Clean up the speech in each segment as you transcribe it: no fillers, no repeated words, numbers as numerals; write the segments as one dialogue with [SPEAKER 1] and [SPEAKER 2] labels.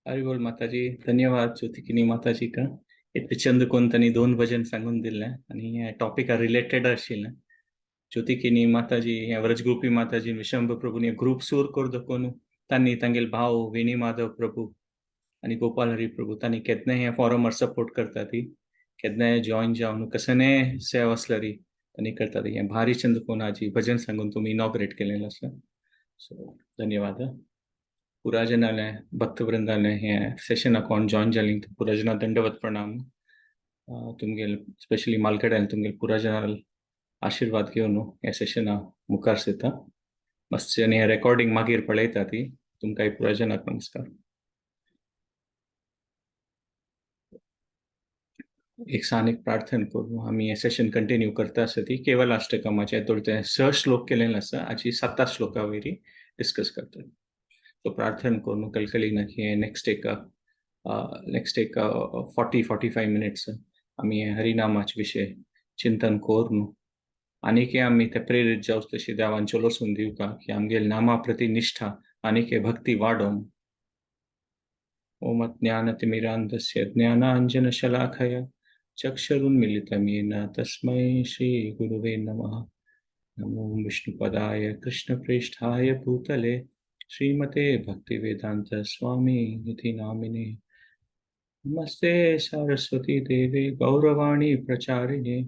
[SPEAKER 1] हरी बोल माताजी, धन्यवाद ज्योतिकिनी माताजी का इतले चंद कोन्न तांणी दोन भजन सांगून दिलें आनी हे टॉपिका रिलेटेड आशिल्लें. ज्योतिकिनी माताजी हे व्रजगोपी माताजी विशंभ प्रभूनी ग्रूप सूर कर दखून तांणी तांगेले भाव वेणी माधव प्रभू आनी गोपाल हरी प्रभू तांणी केन्नाय हे फॉरमार सपोर्ट करता ती, केन्नाय जॉईन जावन कसनेय सेवा आसल्यार तांणी करता ती. हें भारी चंद कोन आजी भजन सांगून तुमी इनॉग्रेट केलेलें आसा. सो धन्यवाद पुराजनाले भक्तवृंदाले हे सेशनाक कोण जॉईन जालीं पुराजना दंडवत प्रणाम. तुमगेले स्पेशली मालकड्यान तुमगेले पुराजनाल आशिर्वाद घेवन हे सेशना मुखार सरता. मातशें आनी हें रेकॉर्डिंग मागीर पळयता ती. तुमकां पुराजनाक नमस्कार. एक सान एक प्रार्थना करून आमी हें सेशन कंटिन्यू करता आसा ती केवल अष्टकमाचें तर ते 6 श्लोक केलेले आसा, आजी 7 श्लोका वयरी डिस्कस करता. सो प्रार्थना करून कलकली ना की नेक्स्ट एक 40-45 मिनट्स आमी हरिनामाचे विशय चिंतन करून आनीक आमी ते प्रेरीत जावचे तशी देवान चलोसून दिवका की आमगेले नामा प्रती निश्ठा आनीक भक्ती वाडोवन. ओम अज्ञानतिमिरान्धस्य ज्ञानाञ्जनशलाकया चक्षुरुन्मीलितं येन तस्मै श्रीगुरुवे नमः. नमो विष्णुपदाय कृष्णप्रेष्ठाय भूतले श्रीमते भक्तिवेदांत स्वामी इति नामिने. नमस्ते सरस्वती देवे गौरवाणी प्रचारिणे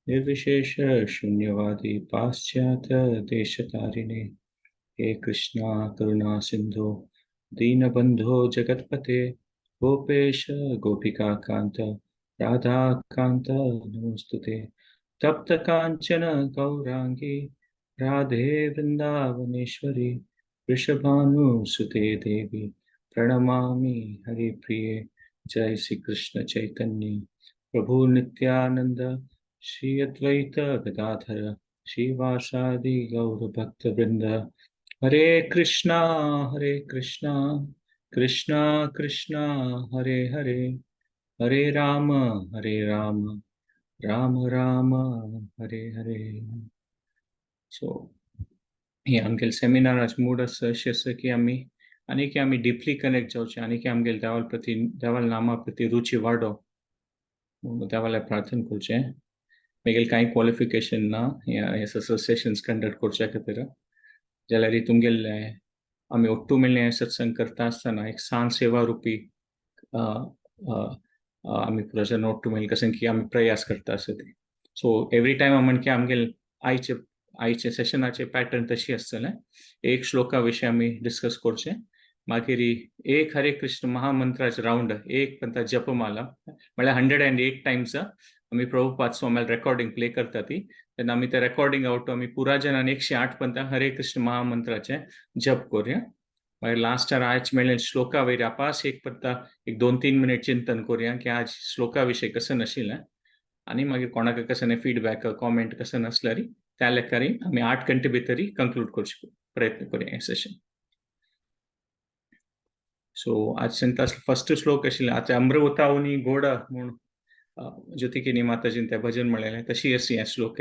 [SPEAKER 1] निर्विशेष शून्यवादी पाश्चात्य देशतारिणे. हे कृष्णा करुणा सिंधो दीनबंधो जगत्पते गोपेश गोपिका कांत राधाकांत नमोस्तुते. तप्त कांचन गौरांगी राधे वृंदावनेश्वरी वृषभानुसुते देवी प्रणमामि हरिप्रिये. जय श्री कृष्ण चैतन्य प्रभु नित्यानंद श्री अद्वैत गदाधर श्रीवासादि गौर भक्त वृंद. हरे कृष्णा कृष्णा कृष्णा हरे हरे, हरे राम राम राम हरे हरे. सो हे आमगेले सेमिनाराचे मूड आसा अशें आसा की आमी आनी आमी डिपली कनेक्ट जावचें आनी आमगेले देवाल प्रती देवाल नामा प्रती रुची वाडो म्हणून देवाल्या प्रार्थना करचें. मागीर कांय क्वॉलिफिकेशन ना हे सेशन्स कंडक्ट करच्या खातीर, जाल्यार तुमगेले आमी ಒಟ್ಟು मेळ्ळे सत्संग करता आसतना एक सान सेवा रुपी आमी प्रजन ಒಟ್ಟು मेळ्ळे कसं की आमी प्रयास करता आसा ती. सो एवरी टायम आमी की आमगेले आयचे आयचे सेशनाचे पॅटर्न तशी आसतलें. एक श्लोका विशय आमी डिस्कस करचें, मागीर एक हरे कृष्ण महामंत्राचे रावंड एक पंता जपमाला म्हळ्यार 108 टायम्स आमी प्रभुपाद स्वामील रेकॉर्डिंग प्ले करता ती. तेन्ना आमी ते रेकॉर्डिंग आवट आमी पुरा जनान 108 पंता हरे कृष्ण महामंत्राचे जप करूया. मागीर लास्टार आज मेळ्ळे श्लोका वयर आपास एक पत्ता एक 2-3 मिनिट चिंतन करूया की आज श्लोका विशय कसं नाशिल्लें आनी मागीर कोणाक कसं फिडबॅक कॉमेंट कसं नासल्यार त्या लेखारी आमी 8 घंटे भितरी कंक्लूड करचे प्रयत्न करूया हें सेशन. सो आज सांगता फर्स्ट श्लोक आशिल्लें आतां अमृतावनी गोड म्हूण ज्योतिकिनी माताजीन तें भजन म्हणलेलें तशी आसा हें श्लोक.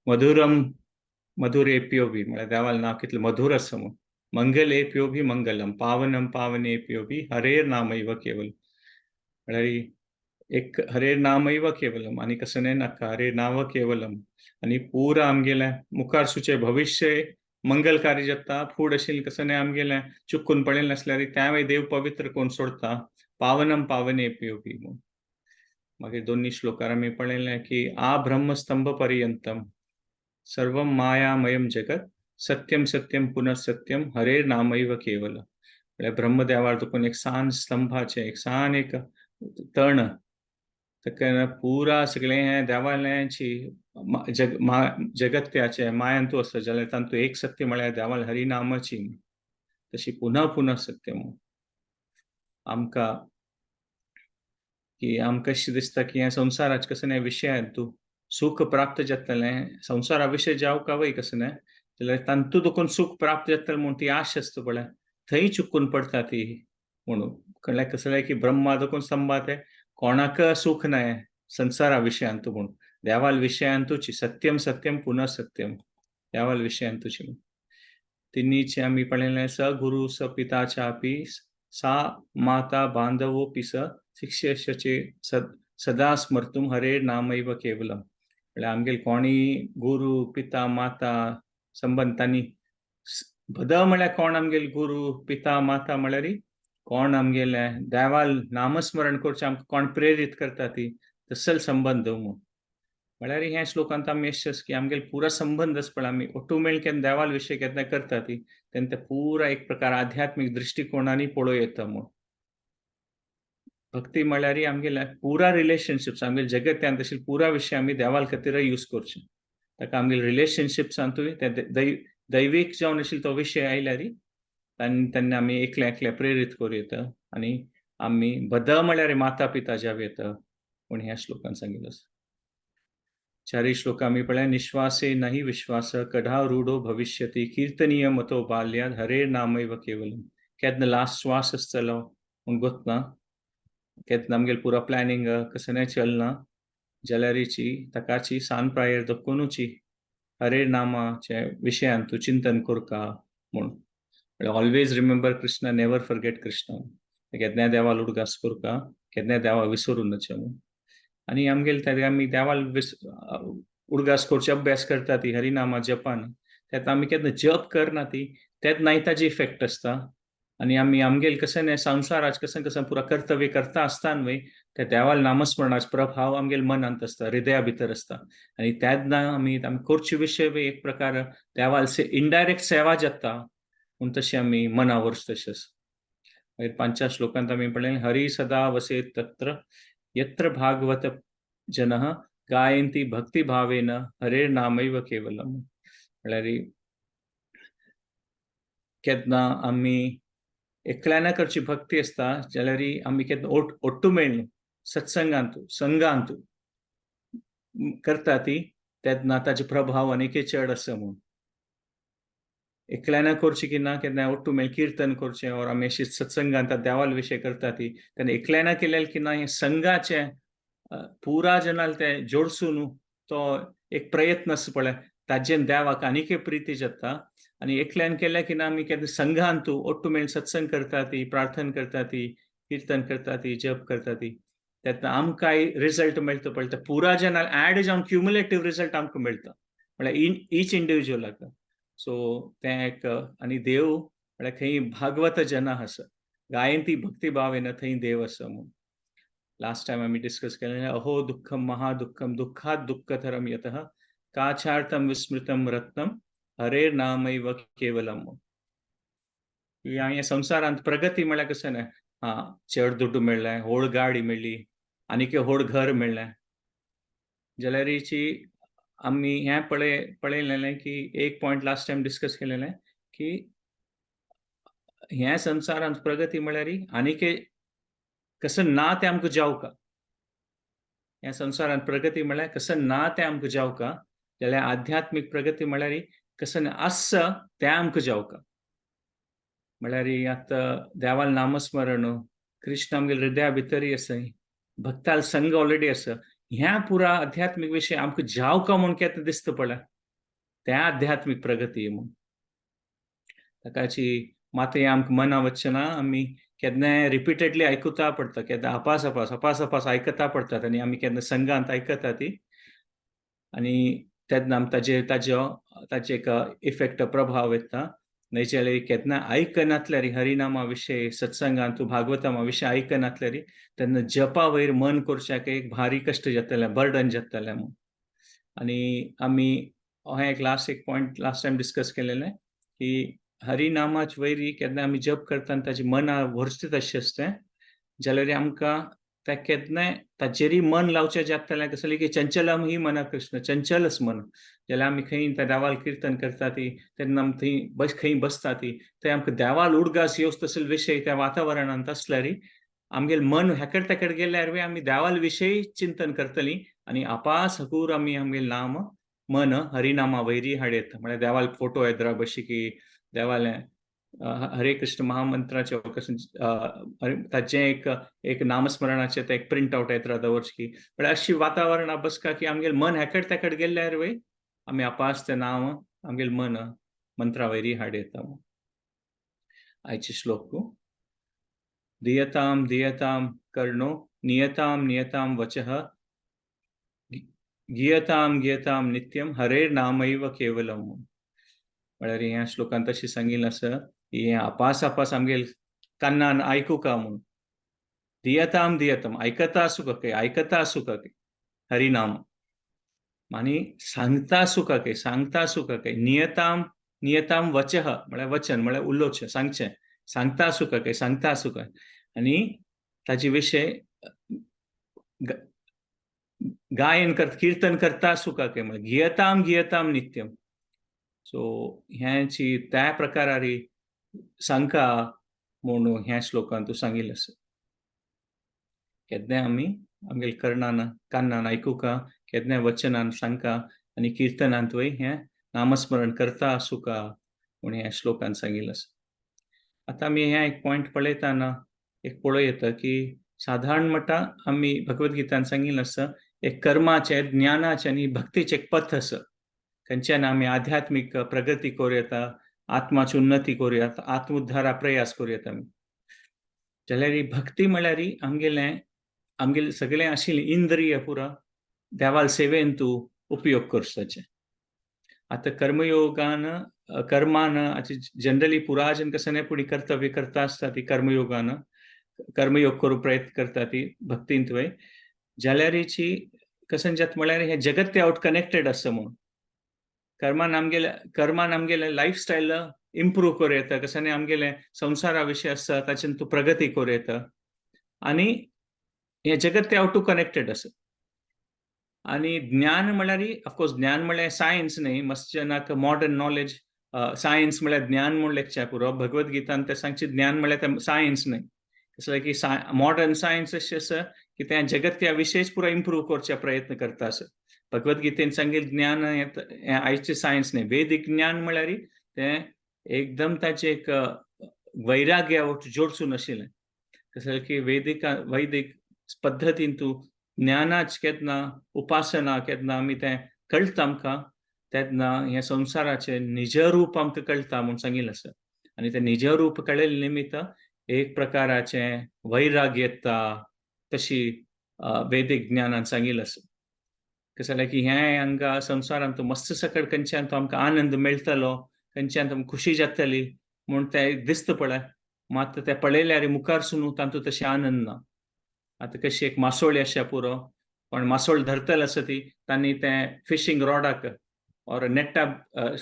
[SPEAKER 1] मधुरम मधुरेप्यो बी म्हळ्यार देवाल नांव कितलें मधुर आसा म्हूण. मंगलेप्यो बी मंगलम पावनम पावनेप्यो बी हरेर नामैव केवल. म्हळ्यार एक हरेर नामैव केवलम आनी कसं न्हय नाका हरेर नांव केवलम आनी पुरा आमगेलें मुखार सुचें भविश्य मंगलकारी जाता. फूड आशिल्लें कसं न्हय आमगेलें चुकून पळयलें नासल्यार त्यावेळी देव पवित्र कोण सोडता पावनम पावनेप्यो बी म्हूण. मागीर दोन्ही श्लोकार आमी पळयलें की आ ब्रह्मस्तंभ पर्यंतम सर्वम मायामयम जगत सत्यम सत्यम पुनः सत्यम हरेर नामैव केवल. म्हळ्यार ब्रह्मदेवार देखून एक सान स्तंभाचें एक सान एक तण ताका पुरा सगळें हें देवालयाची जग जगत्याचें मायांतू आसा जाल्यार तातूंत एक सत्य म्हळ्यार देवाल हरिनामाची तशी पुनः पुनः सत्य म्हूण आमकां की आमकां अशें दिसता की ह्या संवसाराचें कसं न्हय विशयांत तूं सुख प्राप्त जातलें संवसारा विशय जावं काय वय कसं न्हय जाल्यार तातूंत देखून सुख प्राप्त जातलें म्हूण ती आश आसता पळय थंय चुकून पडटा ती म्हणून. कळ्ळें कसलें की ब्रह्मा देखून स्तंभा तें कोणाक सुख नाय संवसारा विशयांतू म्हूण देवाल विशयांतूच सत्यम सत्यम पुनः सत्यम देवाल विशयांतूच. तिन्हीचे आमी पळयलें स गुरु स पिता चापी सा माता बांधवोपि स शिष्यस्य सदा स्मर्तुं हरे नामैव केवलम. म्हळ्यार आमगेले कोणीय गुरू पिता माता संबंद तांणी बद म्हळ्यार कोण आमगेले गुरू पिता माता म्हळ्यार कोण आमगेले देवाल नामस्मरण करचें आमकां कोण प्रेरीत करता ती तसल संबंद म्हूण. म्हळ्यार ह्या श्लोकांत आमी अशें की आमगेले पुरा संबंद आसा पळय आमी ओटू मेळ केन्ना देवाल विशय केन्ना करता ती तेन्ना ते पुरा एक प्रकार आध्यात्मीक दृश्टिकोणांनी पळोवं येता म्हूण. भक्ती म्हळ्यार आमगेले पुरा रिलेशनशिप्स आमगेले जगत्यांत अशे पुरा विशय आमी देवाल खातीर यूज करचे. ताका आमगेले रिलेशनशिप्सांतूय ते दैवीक जावन आशिल्लो तो विशय आयल्यार तेन्ना आमी एकल्या एकल्या प्रेरीत करूं येता आनी आमी बद म्हळ्यार माता पिता जावं येता म्हूण ह्या श्लोकान सांगिल्लें आसा. चारी श्लोक आमी पळय निश्वासे नहि विश्वास कढा रूढो भविष्यति कीर्तनीय मतो बाल्याद हरे नामैव केवलम. केन्ना लास्ट श्वास आसतलो म्हूण गोतना, केन्ना आमगेले पुरा प्लॅनिंग कसं चलना जाल्यारीची ताकाची सान प्रायेर दखुनूची हरे नामाच्या विशयान तूं चिंतन करका म्हूण. Always remember Krishna, never forget Krishna. केन्नाय देवाल उडगास करका, केन्नाय देवा विसरून नचे म्हूण. आनी आमगेले ते आमी देवाल उडगास करचे अभ्यास करता ती हरिनामा जपान तेन्ना आमी केन्ना जप करना ती तेन्नाय ताजी इफेक्ट आसता. आनी आमी आमगेले कशें न्ही संवसाराच कशें कशें पुरा कर्तव्य करता आसतना न्हय त्या देवाल नामस्मरणाचो प्रभाव आमगेले मनांत आसता, हृदया भितर आसता. आनी तेन्ना आमी आमी करचे विशय एक प्रकार देवाल इनडायरेक्ट सेवा जाता म्हूण तशें आमी मना व्हरच तशें आसा. मागीर पांचव्या श्लोकांत आमी पळयलें हरि सदा वसेत तत्र यत्र भागवत जनः गायन्ति भक्तिभावेन हरेर नामैव केवलम. म्हळ्यार केन्ना आमी एकल्यान करची भक्ती आसता जाल्यार आमी केन्ना ओट्टू मेळ्ळी सत्संगांतू संघांतू करता ती तेन्ना ताचे प्रभाव आनीकय चड आसा म्हूण. एकल्यान करची की ना केन्ना ओट्टू मेळ किर्तन करचें ओर आमी अशी सत्संगांत देवाल विशय करता ती तेन्ना एकल्यान केल्यार की ना हें संघाचें पुरा जनाल तें जोडसून तो एक प्रयत्न आसा पळय ताजेन देवाक आनीकय प्रिती जाता. आनी एकल्यान केल्यार की ना आमी केन्ना संघांतू ओट्टू मेळ सत्संग करता ती प्रार्थना करता ती किर्तन करता ती जप करता ती तेन्ना आमकांय रिजल्ट मेळटा पळय ते पुरा जनाल ऍड जावन क्युमुलेटीव रिजल्ट आमकां मेळटा म्हळ्यार इच इंडिविज्युअलाक. सो तें एक आनी देव म्हळ्यार खंय भागवत जना आसा गायंती भक्ती भावेन थंय देव आसा म्हूण. लास्ट टायम आमी डिस्कस केलें अहो दुःखम महादुःखम दुःखात दुःखतरम यतः काचार्थम विस्मृतम रत्नम हरेर नामैव केवलम. ह्या संवसारांत प्रगती म्हळ्यार कशें न्हय हा चड दुड्डू मेळ्ळें, व्हड गाडी मेळ्ळी, आनीक व्हड घर मेळ्ळें जाल्यारीची आमी हें पळयलेलें की एक पॉयंट लास्ट टायम डिस्कस केलेलें की ह्या संवसारांत प्रगती म्हळ्यार आनीक कसं ना तें आमकां जावका. ह्या संवसारांत प्रगती म्हळ्यार कसं ना तें आमकां जावका जाल्यार आध्यात्मीक प्रगती म्हळ्यार कसं आसा तें आमकां जावका. म्हळ्यार आतां देवाल नामस्मरण कृष्ण आमगेले हृदया भितरय आसा, भक्ताल संघ ऑलरेडी आसा, ह्या पुरा आध्यात्मीक विशय आमकां जावका म्हूण केन्ना दिसता पळय तें आध्यात्मीक प्रगती म्हूण. ताकाची मात हें आमकां मना वचचें ना, आमी केन्नाय रिपिटेडली आयकुता पडटा, केन्ना अपास अपास अपास अपास आयकता पडटात आनी आमी केन्ना संघांत आयकता ती आनी तेन्ना आमी ताजेर ताजो ताजे एक इफेक्ट प्रभाव येता. न्हय जाल्यार केन्ना आयकनातल्यार हरिनामा विशय सत्संगांत भागवतामा विशय आयकनातल्यार तेन्ना जपा वयर मन करच्याक एक भारी कश्ट जातलें, बर्डन जातलें म्हूण. आनी आमी हें एक लास्ट एक पॉयंट लास्ट टायम डिस्कस केलेलें की हरिनामाच वयरी केन्ना आमी जप करता आनी ताजी मना व्हरचें तशें आसता जाल्यार आमकां त्या केन्नाय ताचेरय मन लावचें जातलें कसलें की चंचलम ही मना कृष्ण चंचलच मन जाल्यार आमी खंय त्या देवाल किर्तन करता ती तेन्ना आमी थंय बस खंय बसता ती थंय आमकां देवाल उडगास येवच तसले विशय त्या वातावरणांत आसल्यार आमगेलें मन हेकड तेकड गेल्यार आमी देवाल विशय चिंतन करतलीं आनी आपास हकूर आमी आमगेलें नाम मन हरिनामा वैरी हाडयत. म्हळ्यार देवाल फोटो येद्रा बशी की देवालें हरे कृष्ण महामंत्राचें ताचें एक एक नामस्मरणाचें तें एक प्रिंट आवट येत रावता दवरची. म्हळ्यार अशी वातावरण बसका की आमगेलें मन हेकड तेकड गेल्यार वय आमी आपास तें नांव आमगेलें मन मंत्रा वैरी हाडयता. आयचे श्लोक दियताम दियताम कर्णो नियताम नियताम वचः गियताम गियताम नित्यम हरेर नामैव केवलम. म्हळ्यार ह्या श्लोकांत तशें सांगिल्लें आसा की हें आपास आपास आमगेल कान्नान आयकुका म्हूण. दियताम दियताम आयकता आसूं काय, आयकता आसूं काय हरिनाम, आनी सांगता आसूं काय, सांगता आसूं काय. नियताम नियताम वचः म्हळ्यार वचन म्हळ्यार उलोवचें, सांगचें, सांगता आसूं काय, सांगता आसूं काय. आनी ताजे विशय गायन करता, कीर्तन करता आसूं काय, म्हळ्यार गियताम गियताम नित्यम. सो ह्याची त्या प्रकारारी सांगका म्हणून ह्या श्लोकान तूं सांगिल्लें आसा. केन्नाय आमी आमगेले कर्णान कान्नान आयकुका, केन्नाय वचनान सांगका आनी किर्तनांतूय हें नामस्मरण करता आसूका म्हूण ह्या श्लोकान सांगिल्लें आसा. आतां आमी हें एक पॉयंट पळयतना एक पळोवं येता की साधारण म्हणटा आमी भगवद्गीतान सांगिल्लें आसा एक कर्माचें, ज्ञानाचें आनी भक्तीचें एक पथ आसा. खंयच्यान आमी आध्यात्मीक प्रगती करूं येता, आत्माची उन्नती करूं येता, आत्मोद्धारा प्रयास करूं येता आमी. जाल्यार भक्ती म्हळ्यार आमगेलें आमगेलें सगळें आशिल्लें इंद्रिय पुरा देवाल सेवेन तूं उपयोग करचो ताचें. आतां कर्मयोगान कर्मान जनरली पुराजन कसं पुणी कर्तव्य करता आसता ती कर्मयोगान कर्मयोग करूं प्रयत्न करता ती भक्तींत वय. जाल्यारीची कसं जाता म्हळ्यार हें जगत ते आवट कनेक्टेड आसा म्हूण कर्मान आमगेले कर्मान आमगेले लायफस्टायल इम्प्रूव करूं येता, कसं आमगेले संवसारा विशय आसता ताचेन तूं प्रगती करूं येता आनी हें जगत ते आवट टू कनेक्टेड आसा. आनी ज्ञान म्हळ्यार ऑफकोर्स ज्ञान म्हळ्यार सायन्स न्ही, मस्त जनाक मॉडर्न नॉलेज सायन्स म्हळ्यार ज्ञान म्हूण लेखचें पुरो. भगवद्गीतान तें सांगचें ज्ञान म्हळ्यार तें सायन्स न्ही, कसलें की मॉडर्न सायन्स अशें आसा की तें जगत्या विशयच पुरो इम्प्रूव करचे प्रयत्न करता आसा. भगवद्गीतेन सांगिल्लें ज्ञान हें आयचें सायन्स न्ही. वेदीक ज्ञान म्हळ्यार तें एकदम ताचें एक वैराग्य जोडसून आशिल्लें. कसलें की वेदीक वैदीक पद्दतीन तूं ज्ञानाच केन्ना उपासना केन्ना आमी तें कळटा आमकां तेन्ना हें संवसाराचें निजरूप आमकां कळटा म्हूण सांगिल्लें आसा. आनी तें निजरूप कळिल्ले निमित्त एक प्रकाराचें वैराग्य येता तशी वेदीक ज्ञानान सांगिल्लें आसा. कशें जाल्यार की हें हांगा संवसारांत मस्त सकट खंयच्यान तो आमकां आनंद मेळटलो, खंयच्यान तुमकां खुशी जातली म्हूण तें दिसता पळय, मात तें पळयल्यार मुखार सून तातूंत तशें आनंद ना. आतां कशी एक मासोळी आसा पुरो, पण मासोळ धरतले आसा ती तांणी तें फिशींग रॉडाक ऑर नेटा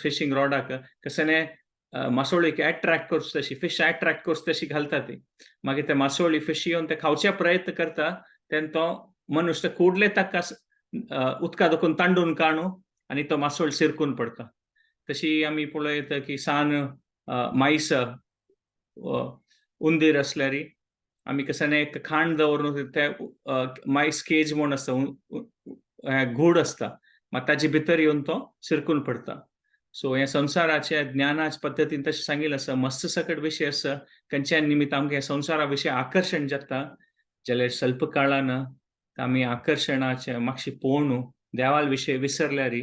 [SPEAKER 1] फिशींग रॉडाक कसने मासोळीक एट्रॅक्ट करचो तशी, फिश एट्रॅक्ट करचो तशी घालता ती. मागीर ते मासोळी फिश येवन ते खावचे प्रयत्न करता तेन्ना तो मनुष्य कुडले ताका उदका दोखून तांडून काणू आनी तो मासोळ सिरकून पडटा. तशी आमी पळयता की सान मायस उंदीर आसल्यार आमी कसने एक खाण दवरून ते मायस केज म्हूण आसता, घूड आसता, मात ताजे भितर येवन तो सिरकून पडटा. सो हें संवसाराच्या ज्ञानाच्या पद्दतीन तशें सांगिल्लें आसा. मस्त सकट विशय आसा खंयच्या निमित्त आमकां ह्या संवसारा विशय आकर्शण जाता जाल्यार स्वल्प काळान आमी आकर्शणाचें मातशें पळोवन देवाल विशय विसरल्यार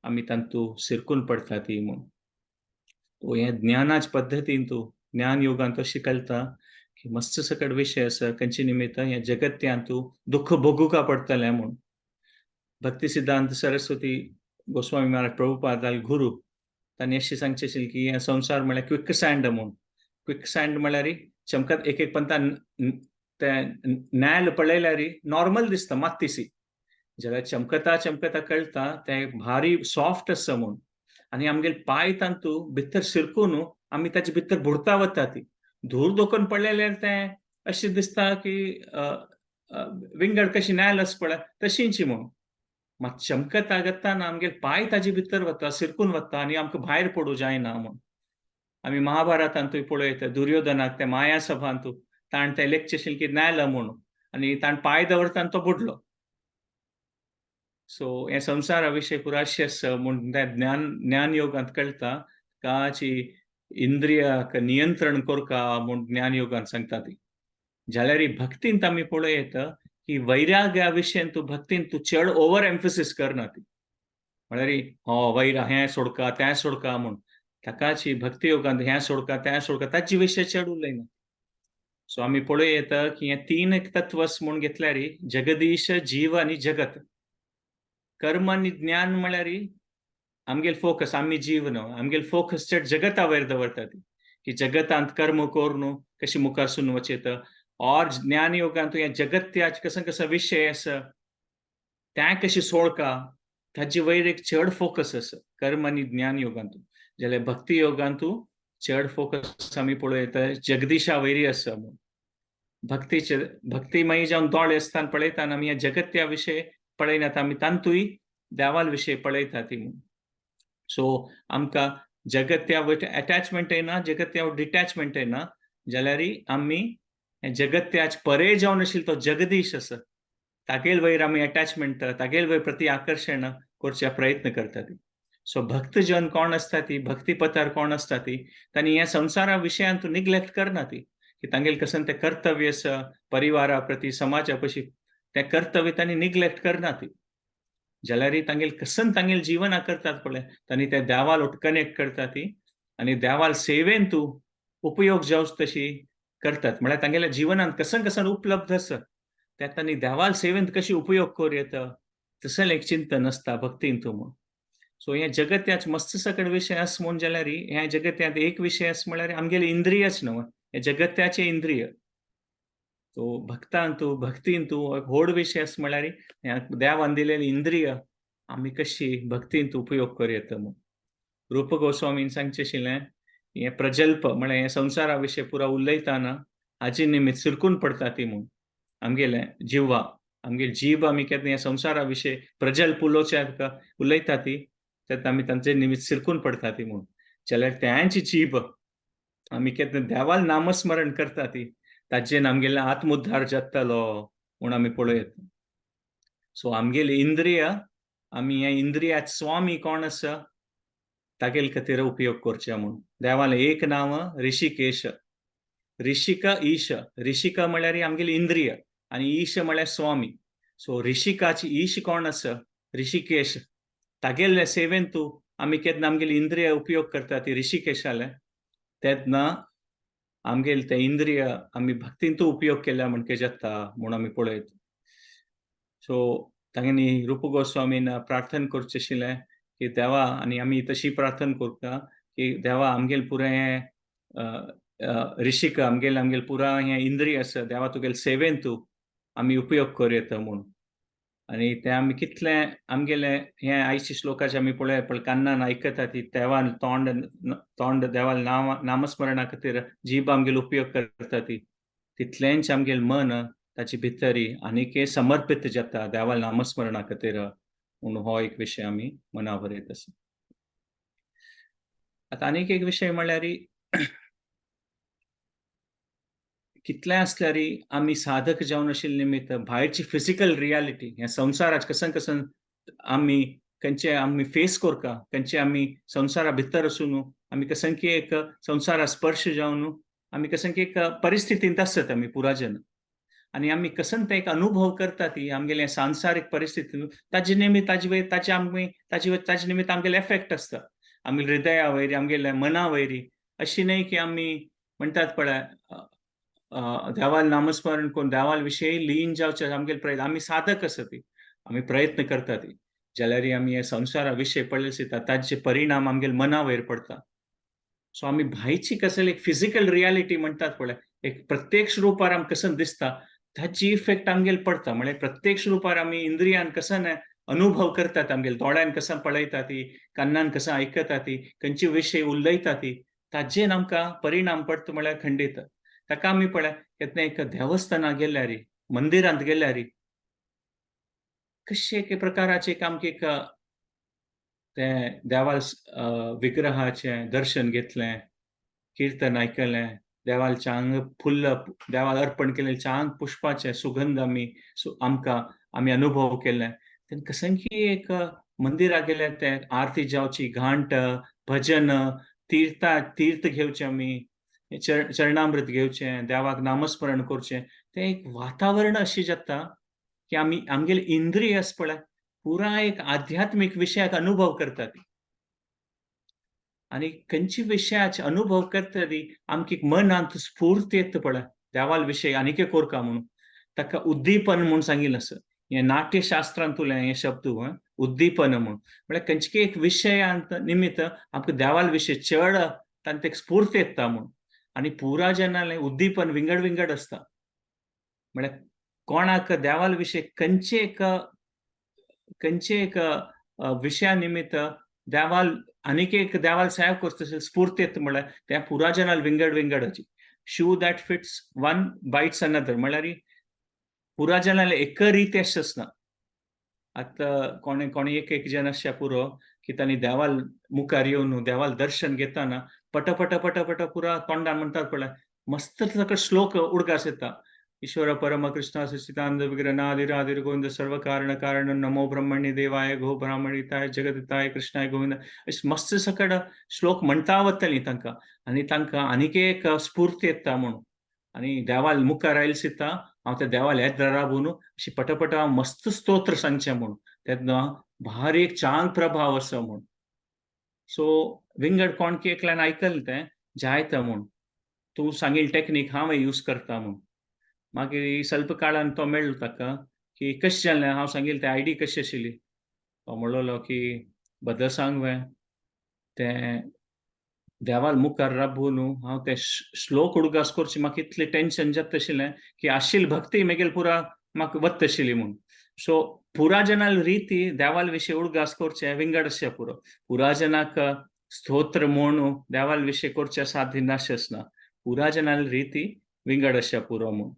[SPEAKER 1] आमी तातूंत सिरकून पडटा ती म्हूण. तो हें ज्ञानाच्या पद्दतीन तूं ज्ञान योगान तो शिकलता की मस्त सकट विशय आसा खंयचे निमित्त हें जगत्यांत तूं दुख्ख भोगुका पडटलें म्हूण. भक्ती सिद्धांत सरस्वती गोस्वामी महाराज प्रभुपाद गुरु तांणी अशें सांगचें आशिल्लें की हें संवसार म्हळ्यार क्विक सँड म्हूण. क्विक सँड म्हळ्यार चमकत एक एक पंता तें नॅल पळयल्यार नॉर्मल दिसता मात्तीसी, जाल्यार चमकता चमकता कळटा तें भारी सॉफ्ट आसा म्हूण. आनी आमगेले पांय तातूंत भितर शिरकून आमी ताचे भितर बुडता वता ती धूर दोकून पळयल्यार तें अशें दिसता की विंगड कशी नॅल आसा पळय तशींची म्हूण. मात चमकता गतना आमगेले पांय ताजे भितर वता, सिरकून वता आनी आमकां भायर पडूं जायना म्हूण. आमी महाभारतांतूय पळयता दुर्योधनाक ते माया सभांतू ताणें तें लेखचें आशिल्लें की नॅल म्हूण आनी ताणें पांय दवरता आनी तो बुडलो. सो हें संवसारा विशय पुराशे आसा म्हूण त्या ज्ञान ज्ञान योगांत कळटा काची इंद्रियाक नियंत्रण करका म्हूण ज्ञान योगांत सांगता ती. जाल्यार भक्तींत आमी पळयता की वैराग्या विशयन तूं भक्तीन तूं चड ओवर एम्फसिस करना ती. म्हळ्यार हो वैरा हें सोडका तें सोडका म्हूण ताकाची भक्ती योगांत हें सोडका तें सोडका ताची विशय चड उलयना. सो आमी पळोवं येता की हे तीन तत्व म्हूण घेतल्यार जगदीश, जीव आनी जगत. कर्म आनी ज्ञान म्हळ्यार आमगेल फोकस, आमी जीव न्हू, आमगेल फोकस चड जगता वयर दवरतात की जगतांत कर्म करून कशी मुखार सून वचयत, और ज्ञान योगांत हें जगत्याच कसो कसो विशय आसा त्या कशी सोळका ताजे वयर एक चड फोकस आसा कर्म आनी ज्ञान योगांत. जाल्यार भक्ती योगांतू चड फोकस आमी पळोवं येता जगदीशा वयरी आसा म्हूण. भक्तीचे भक्तिमयी जावन दोळे आसतना पळयता आमी ह्या जगत्या विशय पळयनात, आमी तांतूय देवाल विशय पळयता ती म्हूण. सो आमकां जगत्या वयर अटॅचमेंट येना, जगत्या वयर डिटॅचमेंट येना, जाल्यार आमी जगत्याच परे जावन आशिल्लो तो जगदीश आसा तागेल वयर आमी अटॅचमेंट, तागेल वयर प्रति आकर्शण करच्या प्रयत्न करतात. सो भक्तजन कोण आसता ती, भक्ती पथार कोण आसता ती, तांणी ह्या संवसारा विशयांत निग्लेक्ट करना ती की तांगेल कसन तें कर्तव्य आसा परिवारा प्रती, समाजा पशी तें कर्तव्य तांणी निग्लेक्ट करना ती. जाल्यार तांगेल कसन तांगेल जीवना करतात पळय, तांणी ते देवाल कनेक्ट करता ती आनी देवाल सेवेन तूं उपयोग जावच तशी करतात. म्हळ्यार तांगेल्या जिवनांत कसन कसन उपलब्ध आसा त्या तांणी देवाल सेवेंत कशी उपयोग करूं येता तसलें एक चिंतन आसता भक्तीन तूं म्हूण. सो हें जगत्याच मस्त सकट विशय आसा म्हूण जाल्यार ह्या जगत्यांत एक विशय आसा म्हळ्यार आमगेले इंद्रियच न्हू, हे जगत्याचे इंद्रिय. सो भक्तान तूं, भक्तीन तूं एक व्हड विशय आसा म्हळ्यार ह्या देवान दिलेली इंद्रिय आमी कशी भक्तीन तूं उपयोग करूं येता म्हूण. रूप गोस्वामीन सांगचें आशिल्लें हें प्रजल्प म्हळ्यार हें संवसारा विशय पुरा उलयतना हाजी निमित्त सिरकून पडटा ती म्हूण. आमगेलें जिवा, आमगेल जीव आमी केन्ना ह्या संवसारा विशय प्रजल्प उलोवच्या उलयता ती तेन्ना आमी तांचे निमित्त सिरकून पडटा ती म्हूण. जाल्यार त्यांची जीब आमी केन्ना देवाल नामस्मरण करता ती ताजेन आमगेले आत्मोद्धार जातलो म्हूण आमी पळोवं. सो आमगेले इंद्रिय, आमी ह्या इंद्रियात स्वामी कोण आसा तागेल खातीर उपयोग करचे म्हूण. देवालें एक नांव ऋषिकेश, ऋषिका ईश. ऋषिका म्हळ्यार आमगेली इंद्रिय आनी ईश म्हळ्यार स्वामी. सो ऋषिकाची ईश कोण आसा ऋषिकेश, तागेले सेवेन तूं आमी केन्ना आमगेली इंद्रिय उपयोग करता ती ऋषिकेशाले तेन्ना आमगेले ते इंद्रिय आमी भक्तींतू उपयोग केल्या म्हणके जाता म्हूण आमी पळयत. सो तांगेनी रूप गोस्वामीन प्रार्थना करचें आशिल्लें की देवा, आनी आमी तशी प्रार्थना करता की देवा आमगेले पुराय हें ऋषिक आमगेले आमगेले पुराय हें इंद्रिय आसा देवा तुगेले सेवेन तूं आमी उपयोग करूं येता म्हूण. आनी तें आमी कितलें आमगेलें हें आयच्या श्लोकाचें आमी पळय पळय कान्नान आयकता ती देवान तोंड तोंड देवाल नाम नामस्मरणा खातीर जीब आमगेलो उपयोग करता ती तितलेंच आमगेलें मन ताचे भितरी आनीक समर्पीत जाता देवाल नामस्मरणा खातीर म्हूण. हो एक विशय आमी मना बरयत आसा. आतां आनीक एक विशय म्हळ्यार कितलें आसल्यार आमी साधक जावन आशिल्ले निमित्त भायरची फिजिकल रियालिटी ह्या संवसाराच कसन कसन आमी खंयचे आमी फेस करता, खंयचे आमी संवसारा भितर आसून आमी कसन की एक संवसारा स्पर्श जावन आमी कसन की एक परिस्थितींत आसत आमी पुराजन, आनी आमी कसन ते एक अनुभव करता ती आमगेले सांसारीक परिस्थितीन ताजे निमित्त ताजे वयर ताजे आमी ताजे वयर ताजे निमित्त आमगेले एफेक्ट आसता आमगेले हृदया वयर आमगेले मना वयर. अशी न्हय की आमी म्हणटात पळय देवाल नामस्मरण करून देवाल विशयी लीन जावचे आमगेले प्रयत्न, आमी साधक आसा ती आमी प्रयत्न करता ती, जाल्यार आमी हे संवसारा विशय पळयले दिसता ताजे परिणाम आमगेले मना वयर पडटा. सो आमी भायची कसली एक फिजिकल रियालिटी म्हणटात पळय एक प्रत्यक्ष रुपार आमकां कसन दिसता ताची इफेक्ट आमगेले पडटा. म्हळ्यार प्रत्यक्ष रुपार आमी इंद्रियान कसन अनुभव करतात, आमगेले दोळ्यान कसन पळयता ती, कानान कसन आयकता ती, खंयचे विशय उलयता ती, ताजेन आमकां परिणाम पडटा म्हळ्यार खंडीत. ताका आमी पळय केन्ना एक देवस्थानाक गेल्यार, मंदिरांत गेल्यार कशे एके प्रकाराचे एक आमकां एक तें देवाल विग्रहाचें दर्शन घेतलें, किर्तन आयकलें, देवाल चांग फुल्ल देवाल अर्पण केलें चांग पुष्पाचें सुगंध आमी आमकां आमी अनुभव केलें. तेन्ना कसं की एक मंदिराक गेल्यार तें आरती जावची, घांट, भजन, तीर्था तीर्थ घेवचें आमी, चरणामृत घेवचें, देवाक नामस्मरण करचें, तें एक वातावरण अशें जाता की आमी आमगेले इंद्रिय आसा पळय पुराय एक आध्यात्मीक विशयाक अनुभव करतात आनी खंयच्या विशयाचे अनुभव करतरी आमकां एक मनांत स्फूर्त येता पळय. देवाल विशय आनीक कोरका म्हणून ताका उद्दीपन म्हूण सांगिल्लें आसा. हें नाट्यशास्त्रांतुलें हें शब्द उद्दीपन म्हूण, म्हळ्यार खंयचे एक विशयांत निमित्त आमकां देवाल विशय चड तांकां एक स्फूर्त येता म्हूण. आनी पुरा जनालें उद्दीपन विंगड विंगड आसता. म्हळ्यार कोणाक देवाल विशय खंयचे एक खंयचे एक विशया निमित्त देवाल आनीक एक देवाल सेवा करता स्फूर्त येता, म्हळ्यार त्या पुरा जनाल विंगड विंगड अशी. Shoe that fits one bites another, म्हळ्यार पुरा जनाले एक रीत अशें आसना. आतां कोणे कोणे एक एक जन आसच्या पुरो की तांणी देवाल मुखार येवन देवाल दर्शन घेताना पट पट पट पट पुरा तोंडान म्हणटात पळय, मस्त ताका श्लोक उडगास येता. ईश्वर परम कृष्ण सच्चिदानंद विग्रह नादिरादिर गोविंद सर्व कारण कारण नमो ब्रह्मण्य देवाय गो ब्राह्मणिताय जगदिताय कृष्णाय गोविंद, अशें मस्त सकड श्लोक म्हणटा वतली तांकां आनी तांकां आनीक एक स्फूर्त येता म्हणून. आनी देवाल मुखार आयल दिता हांव त्या देवाल हेच राबून अशी पटपट हांव मस्त स्तोत्र सांगचें म्हूण, तेन्ना भारी एक चांग प्रभाव आसा म्हूण. सो विंगड कोण की एकल्यान आयकलें तें जायता म्हूण, तूं सांगिल्ली टॅक्नीक हांव यूज करता म्हूण. मागीर स्वल्प काळान तो मेळ्ळो ताका की कशें जालें हांव सांगिल्लें तें आयडी कशी आशिल्ली. तो म्हणलेलो की बदल सांग तें देवाल मुखार राबून हांव ते श्लोक उडगास करचे म्हाका इतलें टेन्शन जाता आशिल्लें की आशिल्ली भक्ती मेगेल पुरा म्हाका वत आशिल्ली म्हूण. सो पुरा जनाल रिती देवाल विशय उडगास करचे विंगड आसचे पुरो. पुरा जनाक स्तोत्र म्हणून देवाल विशय करचे साध्य नाशें आसना. पुरा जनाल रिती विंगड आसचे पुरो म्हूण.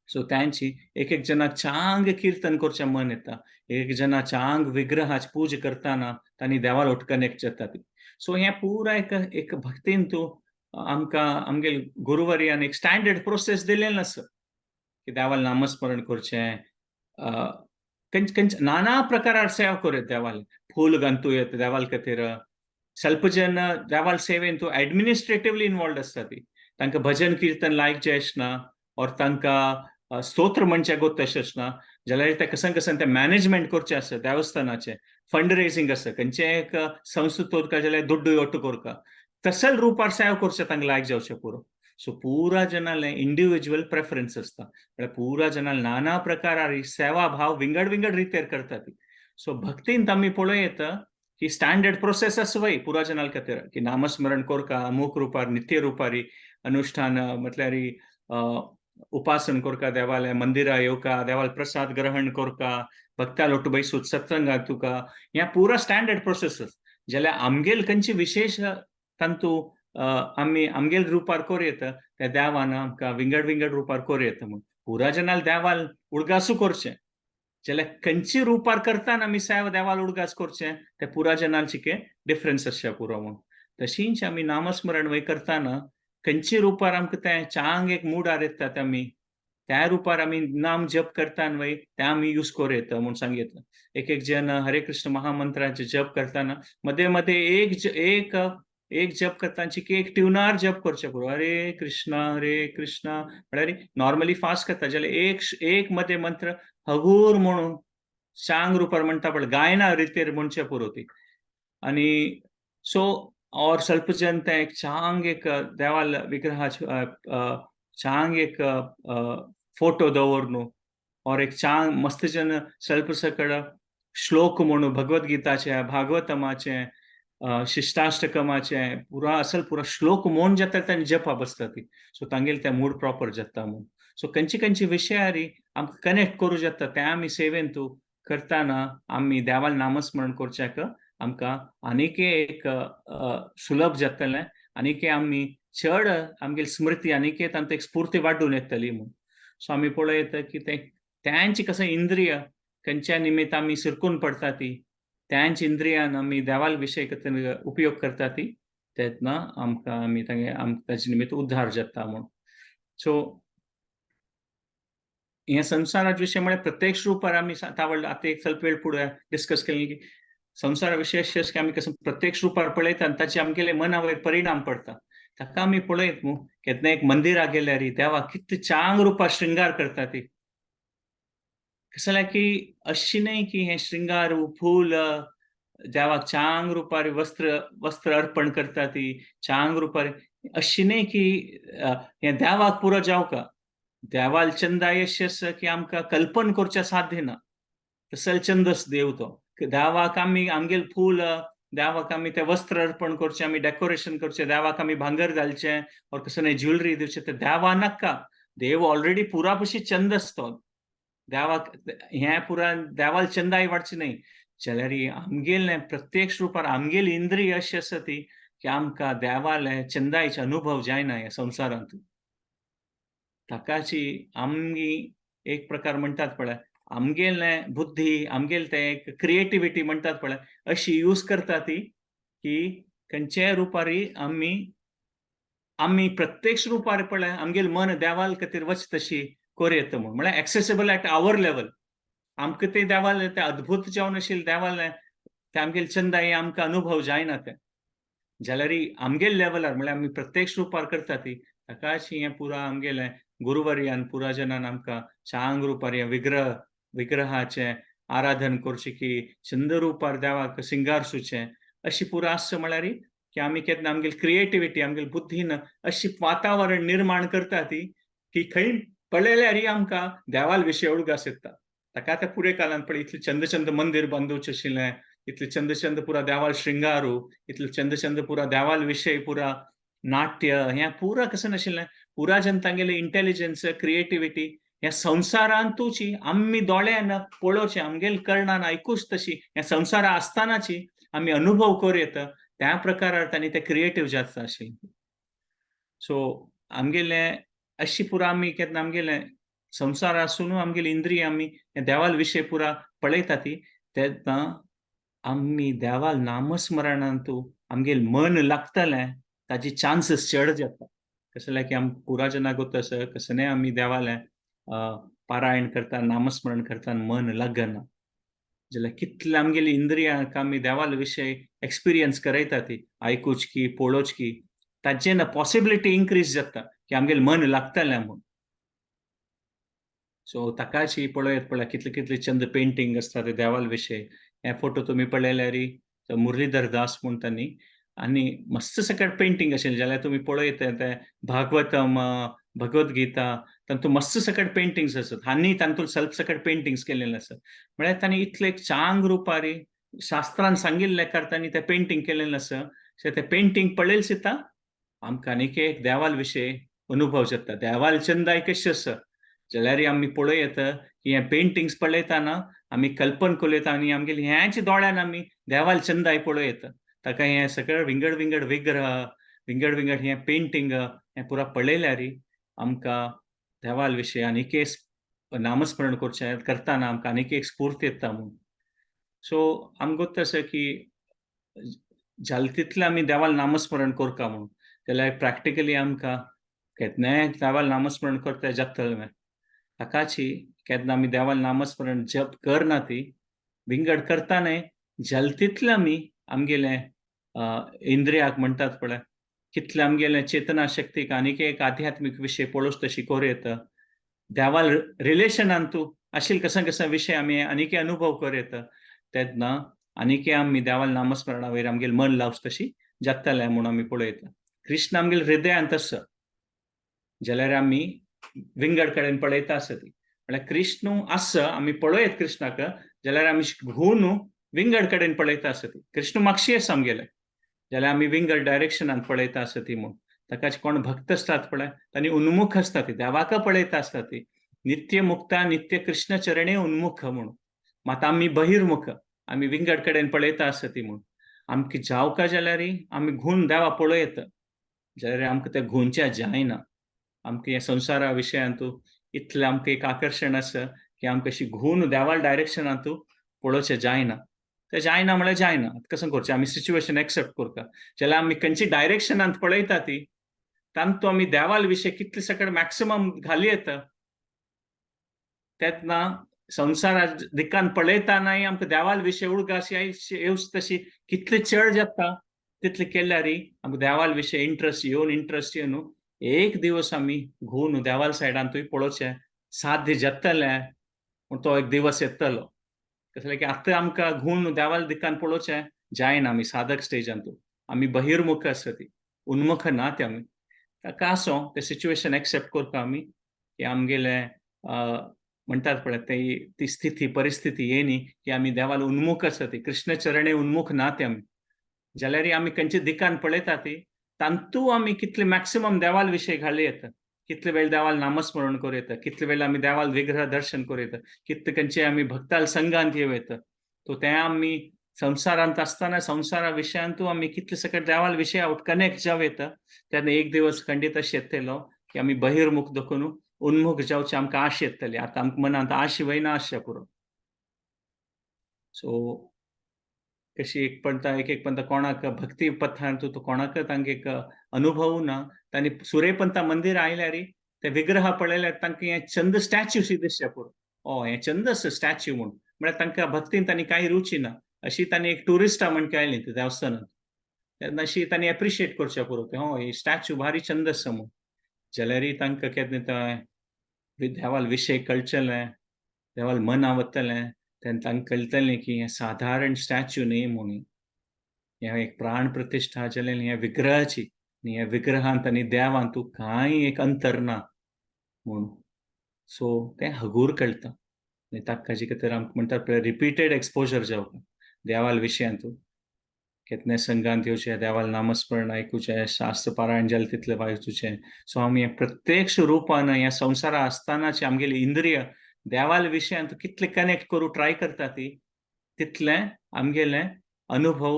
[SPEAKER 1] सो तांची एक एक जनाक चांग कीर्तन करचें मन येता, एक एक जना चांग विग्रहाची पूजा करताना तांणी देवाल ओट कनेक्ट जाता ती. सो हें पुरा एक एक भक्तीन तूं आमकां आमगेल गुरुवर्यान एक स्टँडर्ड प्रोसेस दिलेलें आसा की देवाल नामस्मरण करचें, खंयचे खंयचे नाना प्रकारार सेवा करूं देवाल, फूल घालतू येता देवाल खातीर. स्वल्प जन देवाल सेवेन तूं एडमिनिस्ट्रेटिवली इनवॉल्वड आसता ती, तांकां भजन किर्तन लायक जाय आसना और तांकां स्तोत्र म्हणचे गोत तशें आसना, जाल्यार ते कसन कसन ते मॅनेजमेंट करचें आसता देवस्थानाचें, फंड रेजिंग आसता, खंयचें एक संस्था दवरता जाल्यार दुड्डू ओट्टू करता, तसल रुपार सेवा करचें तांकां लायक जावचें पुरो. सो पुरा जनालें इंडिविज्युअल प्रेफरन्स आसता, म्हळ्यार पुरा जनाल नाना प्रकारार सेवा भाव विंगड विंगड रितेर करता ती. सो भक्तीन आमी पळोवं येता की स्टँडर्ड प्रोसेस आसा वय पुरा जनाल खातीर की नामस्मरण करका अमूक रुपार नित्य रुपारी अनुष्ठान म्हटल्यार उपासन करका देवाले मंदिरा येवका देवाल प्रसाद ग्रहण करका भक्ता लोटू बैसूत सत्संगात तुका, ह्या पुरा स्टँडर्ड प्रोसेस. जाल्यार आमगेल खंयची विशेष तांतू आमी आमगेल रुपार करूं येता त्या देवान आमकां विंगड विंगड रुपार करूं येता म्हूण. पुरा जनाल देवाल उडगासू करचें, जाल्यार खंयची रुपार करताना आमी सेवा देवाल उडगास करचें ते पुरा जनाल चिके डिफरन्स आसचे पुरो म्हूण. तशींच आमी नामस्मरण वय करताना खंयची रुपार आमकां तें चांग एक मुडार येता ते आमी त्या रुपार आमी नाम जप करताना वय ते आमी यूज करूं येता म्हूण सांगता. एक एक जन हरे कृष्ण महामंत्राचे जप करताना मध्ये मध्ये एक एक एक जप करताना चिके एक ट्युनार जप करचें पुरो, हरे कृष्णा हरे कृष्णा, म्हळ्यार नॉर्मली फास्ट करता जाल्यार एक एक मध्ये मंत्र हगूर म्हणून चांग रुपार म्हणटा पळय गायना रितेर म्हणचें पुरो ती. आनी सो और स्वल्प जन ते एक चांग एक देवाल विग्रहाचे चांग एक फोटो दवर और एक चांग मस्त जन स्वल्प सकड श्लोक म्हणून भगवद्गीताचे भागवतमाचे शिष्टाष्टकमाचे पुरा असल पुरा श्लोक म्हणून जाता तांणी जपा बसता ती. सो तांगेले ते मूड प्रॉपर जाता म्हूण. सो खंयची खंयची विशयारी आमकां कनेक्ट करूं जाता ते आमी सेवेन तूं करताना आमी देवाल नामस्मरण करच्याक आमकां आनीक एक सुलभ जातलें, आनीक आमी चड आमगेली स्मृती आनीक तांकां एक स्फूर्ती वाडून येतली म्हूण. सो आमी पळयता की ते त्यांची कसं इंद्रिय खंयच्या निमित्त आमी सिरकून पडटा ती त्यांच इंद्रियान आमी देवाल विशय उपयोग करता ती तेन्ना आमकां आमी तांगे आमकां ताजे निमित्त उद्धार जाता म्हूण. सो हे संसाराचे विशय म्हळ्यार प्रत्यक्ष रुपार आमी तावळ आतां एक स्वल्प वेळ फुडें डिस्कस केली की संवसारा विशय अशें आमी कसो प्रत्यक्ष रुपार पळयता आनी ताचे आमगेले मना वयर परिणाम पडटा ताका आमी पळयत न्हू. केन्ना एक मंदिराक गेल्यार देवाक कितले चांग रुपार श्रृंगार करता ती, कसं जाल्यार की अशी न्हय की हें श्रृंगार फूल देवाक चांग रुपार वस्त्र वस्त्र अर्पण करता ती चांग रुपार, अशी न्ही की हें देवाक पुरो जावका, देवाल चंदाय अशी आसा की आमकां कल्पन करचें साध्य ना, तसल चंदस देव तो. देवाक आमी आमगेल फूल, देवाक आमी ते वस्त्र अर्पण करचें, आमी डेकोरेशन करचें, देवाक आमी भांगर घालचें और कसो न्ही ज्वेलरी दिवचें, ते देवा नाका. देव ऑलरेडी पुरा पशी चंदस तो. देवाक हें पुरा देवाल चंदाय वाडची न्ही, जाल्यार आमगेलें प्रत्यक्ष रुपार आमगेली इंद्रिय अशी आसा ती की आमकां देवाले चंदायचे अनुभव जायना ह्या संवसारांत. ताकाची आमगी एक प्रकार म्हणटात पळय, आमगेलें बुद्धी, आमगेले ते एक क्रिएटिविटी म्हणटात पळय, अशी यूज करता ती की खंयच्याय रुपारी आमी आमी प्रत्यक्ष रुपार पळय आमगेलें मन देवाल खातीर वच तशी कोर येता म्हूण, म्हळ्यार एक्सेसिबल एट our level. आमकां ते देवाले ते अद्भुत जावन आशिल्ले देवाले ते आमगेले चंदाय आमकां अनुभव जायना ते, जाल्यार आमगेले लेवलार म्हळ्यार आमी प्रत्यक्ष रुपार करता ती ताकाशी हें पुरा आमगेलें गुरुवर्यान पुरा जनान आमकां चांग रुपार हें विग्रहाचें आराधन करचें की चंद रुपार देवाक सिंगार सुचें अशी पुरा आसता. म्हळ्यार की आमी केन्ना आमगेली क्रिएटिविटी आमगेली बुद्धीन अशी वातावरण निर्माण करता ती की खंय पळयल्यार आमकां देवाल विशय उडगास येता. ताका आतां पुरे काळान पळय इतलें चंद चंद मंदीर बांदूचें आशिल्लें, इतलें चंद चंद पुरा देवाल श्रृंगारू, इतलें चंद चंद पुरा देवाल विशय पुरा नाट्य, हें पुरा कसं नाशिल्लें. पुरा जन तांगेलें इंटेलिजन्स क्रिएटिविटी ह्या संवसारांतूची आमी दोळ्यान पळोवचें, आमगेल कर्णान आयकूच तशी ह्या संवसारा आसतानाची आमी अनुभव करूं येता त्या प्रकारार तांणी ते क्रिएटीव जाता आशिल्लें. सो आमगेलें अशी पुरा आमी केन्ना आमगेलें संवसार आसून आमगेली इंद्रिय आमी देवाल विशय पुरा पळयता ती, तेन्ना आमी देवाल नामस्मरणांतू आमगेल मन लागतलें, ताजी चान्सीस चड जाता. कसं की आम पुरा जना गोत आसा कसं न्ही आमी देवालें पारायण करता नामस्मरण करता मन लागना जाल्यार कितले आमगेली इंद्रियांक आमी देवाल विशय एक्सपिरियन्स करयता ती आयकूच की पळोवच की ताजें ना पॉसिबिलिटी इन्क्रीज जाता की आमगेलें मन लागतलें म्हूण. सो ताकाची पळयत पळय कितले कितले चंद पेंटींग आसता ते देवाल विशय. हे फोटो तुमी पळयल्यार मुरलीधर दास म्हूण तांणी आनी मस्त सकट पेंटींग आशिल्लें, जाल्यार तुमी पळयत ते भागवतम भगवद्गीता तातूंत मस्त सकट पेंटिंग्स आसत आनी तातूंत सेल्फ सकट पेंटिंग्स केलेले आसत. म्हळ्यार तांणी इतले चांग रुपारी शास्त्रान सांगिल्लें तांणी तें पेंटींग केलेलें आसा. सो तें पेंटींग पळयल सुद्दां आमकां आनीक एक देवाल विशय अनुभव जाता. देवाल चंदाय कशें आसा जाल्यार आमी पळयत की हें पेंटिंग्स पळयतना आमी कल्पन करूं आनी आमगेले ह्याच दोळ्यान आमी देवाल चंदाय पळयत. ताका हें सगळें विंगड विंगड विग्रह विंगड विंगड हें पेंटींग हें पुरा पळयल्यार आमकां देवाल विशय आनीक एक नामस्मरण करचें करतना आमकां आनीक एक स्फूर्त येता म्हूण. सो आमकां गोत्त आसा की जालें तितलें आमी देवाल नामस्मरण करता म्हूण, जाल्यार प्रॅक्टिकली आमकां केन्नाय देवाल नामस्मरण करता जातलें. ताकाची केन्ना आमी देवाल नामस्मरण जप करना ती विंगड करता न्हय, जालें तितलें आमी आमगेलें इंद्रियाक म्हणटात पळय कितलें आमगेलें चेतना शक्तीक आनीक एक आध्यात्मीक विशय पळोवच तशी करूं येता. देवाल रिलेशनान तूं आशिल्ले कसं कसं विशय आमी आनीक अनुभव करूं येता तेन्ना आनीक आमी देवाल नामस्मरणा वयर आमगेलें मन लावच तशी जातलें म्हूण आमी पळयता. कृष्ण आमगेले हृदयांत आसा जाल्यार आमी विंगड कडेन पळयता आसती, म्हळ्यार कृष्ण आसा आमी पळयत कृष्णाक जाल्यार आमी घुवन विंगड कडेन पळयता आसती. कृष्ण मागशी आसा आमगेले जाल्यार आमी विंगड डायरेक्शनान पळयता आसती म्हूण. ताका कोण भक्त आसतात पळय तांणी उन्मुख आसता ती देवाक पळयता आसता ती, नित्य मुक्ता नित्य कृष्ण चरणे उन्मुख म्हूण. मात आमी बहिर्मुख आमी विंगड कडेन पळयता आसती म्हूण. आमकां जावका जाल्यार आमी घुवन देवा पळयत जाल्यार आमकां तें घुंवच्या जायना. आमकां ह्या संवसारा विशयांतू इतलें आमकां एक आकर्शण आसा की आमकां अशी घुवन देवाल डायरेक्शनांतू पळोवचें जायना. तें जायना म्हळ्यार जायना, कसं करचें आमी सिच्युएशन एक्सेप्ट करता. जाल्यार आमी खंयची डायरेक्शनांत पळयता ती तांतू आमी देवाल विशय कितले सकट मॅक्सिमम घाली येता तेन्ना संवसारा दिकान पळयतानाय आमकां देवाल विशय उडगास येवच तशी कितले चड जाता तितले केल्यार आमकां देवाल विशय इंट्रस्ट येवन इंट्रस्ट येवन एक दिवस आमी घुवन देवाल सायडांतूय पळोवचें साध्य जातलें पूण तो एक दिवस येतलो. कसलें की आतां आमकां घुवन देवाल दिकान पळोवचें जायना. आमी साधक स्टेजांतू आमी बहिर्मुख आसता ती उन्मुख ना ते आमी. ताका आसूं तें सिच्युएशन एक्सेप्ट करता आमी की आमगेले म्हणटात पळय ती स्थिती परिस्थिती येयनी की आमी देवाल उन्मुख आसा ती कृष्ण चरणे उन्मुख ना ते आमी जाल्यार आमी खंयच्या दिकान पळयता ती तांतू आमी कितले मॅक्सिमम देवाल विशय घालूं येता, कितले वेळ देवाल नामस्मरण करूं येता, कितले वेळ आमी देवाल विग्रह दर्शन करूं येता, कितले खंयचे आमी भक्ताल संघांत येवं येता. तो ते आमी संवसारांत आसतना संवसारा विशयांतू आमी कितले सकट देवाल विशय आवट कनेक्ट जावं येता. तेन्ना एक दिवस खंडीत अशें येतलो की आमी बहिर्मुख दखून उन्मुख जावचे आमकां आश येतली. आतां आमकां मनांत आश वयना आसच्या पुरो. सो कशी एक पंता एक एक पंता कोणाक भक्ती पथान तूं कोणाक तांकां एक अनुभव ना, तांणी सुरेपंता मंदिर आयल्यार ते विग्रह पळयल्यार तांकां हें चंद स्टॅच्यू शी दिसच्या पुरो. ओ हें चंद आसा स्टॅच्यू म्हूण, म्हळ्यार तांकां भक्तीन तांणी कांय रुची ना. अशी तांणी एक ट्युरिस्टा म्हण आयली ते देवस्थानांत, तेन्ना अशी तांणी एप्रिशिएट करच्या पुरो की हो हे स्टॅच्यू भारी चंद आसा म्हूण. जाल्यारय तांकां केन्ना तें देवाल विशय कळचेलें, देवाल मना वतलें, तेन्ना तांकां कळटलें की हें सादारण स्टॅच्यू न्ही म्हणून, हें एक प्राण प्रतिश्ठा जालें ह्या विग्रहाची, आनी ह्या विग्रहांत आनी देवांत तूं कांय एक अंतर ना म्हूण. सो तें हगूर कळटा. आनी ताका खातीर आमकां म्हणटात पळय रिपीटेड एक्सपोजर जावपा देवाल विशयांतू, केतने संघांत येवचें, देवाल नामस्मरण आयकुचें, शास्त्र पारायण जालें तितलें वाचुचें. सो आमी प्रत्यक्ष रुपान ह्या संवसारा आसतनाचे आमगेली इंद्रिय देवाल विशयांत कितले कनेक्ट करूं ट्राय करता ती तितलें आमगेलें अनुभव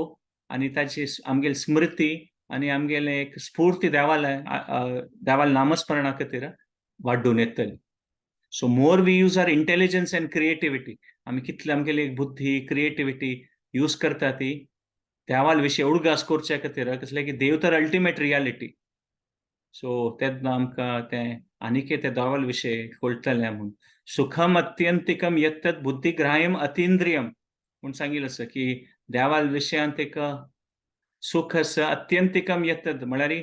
[SPEAKER 1] आनी ताची आमगेली स्मृती आनी आमगेलें एक स्फूर्ती देवाल देवाल नामस्मरणा खातीर वाडून येतली. So more we use our intelligence and creativity, आमी कितले आमगेली एक बुद्धी क्रिएटिविटी यूज करता ती देवाल विशय उडगास करच्या खातीर, कसलें की देव तर अल्टिमेट रियालिटी. सो तेन्ना आमकां तें आनीक तें देवाल विशय कळटलें म्हूण. सुखम अत्यंतिकम यत्तत् बुद्धिग्राह्यम अतींद्रियम म्हूण सांगिल्लें आसा की देवाल विशयांत एक सुख आसा अत्यंतिकम यत्तत्, म्हळ्यार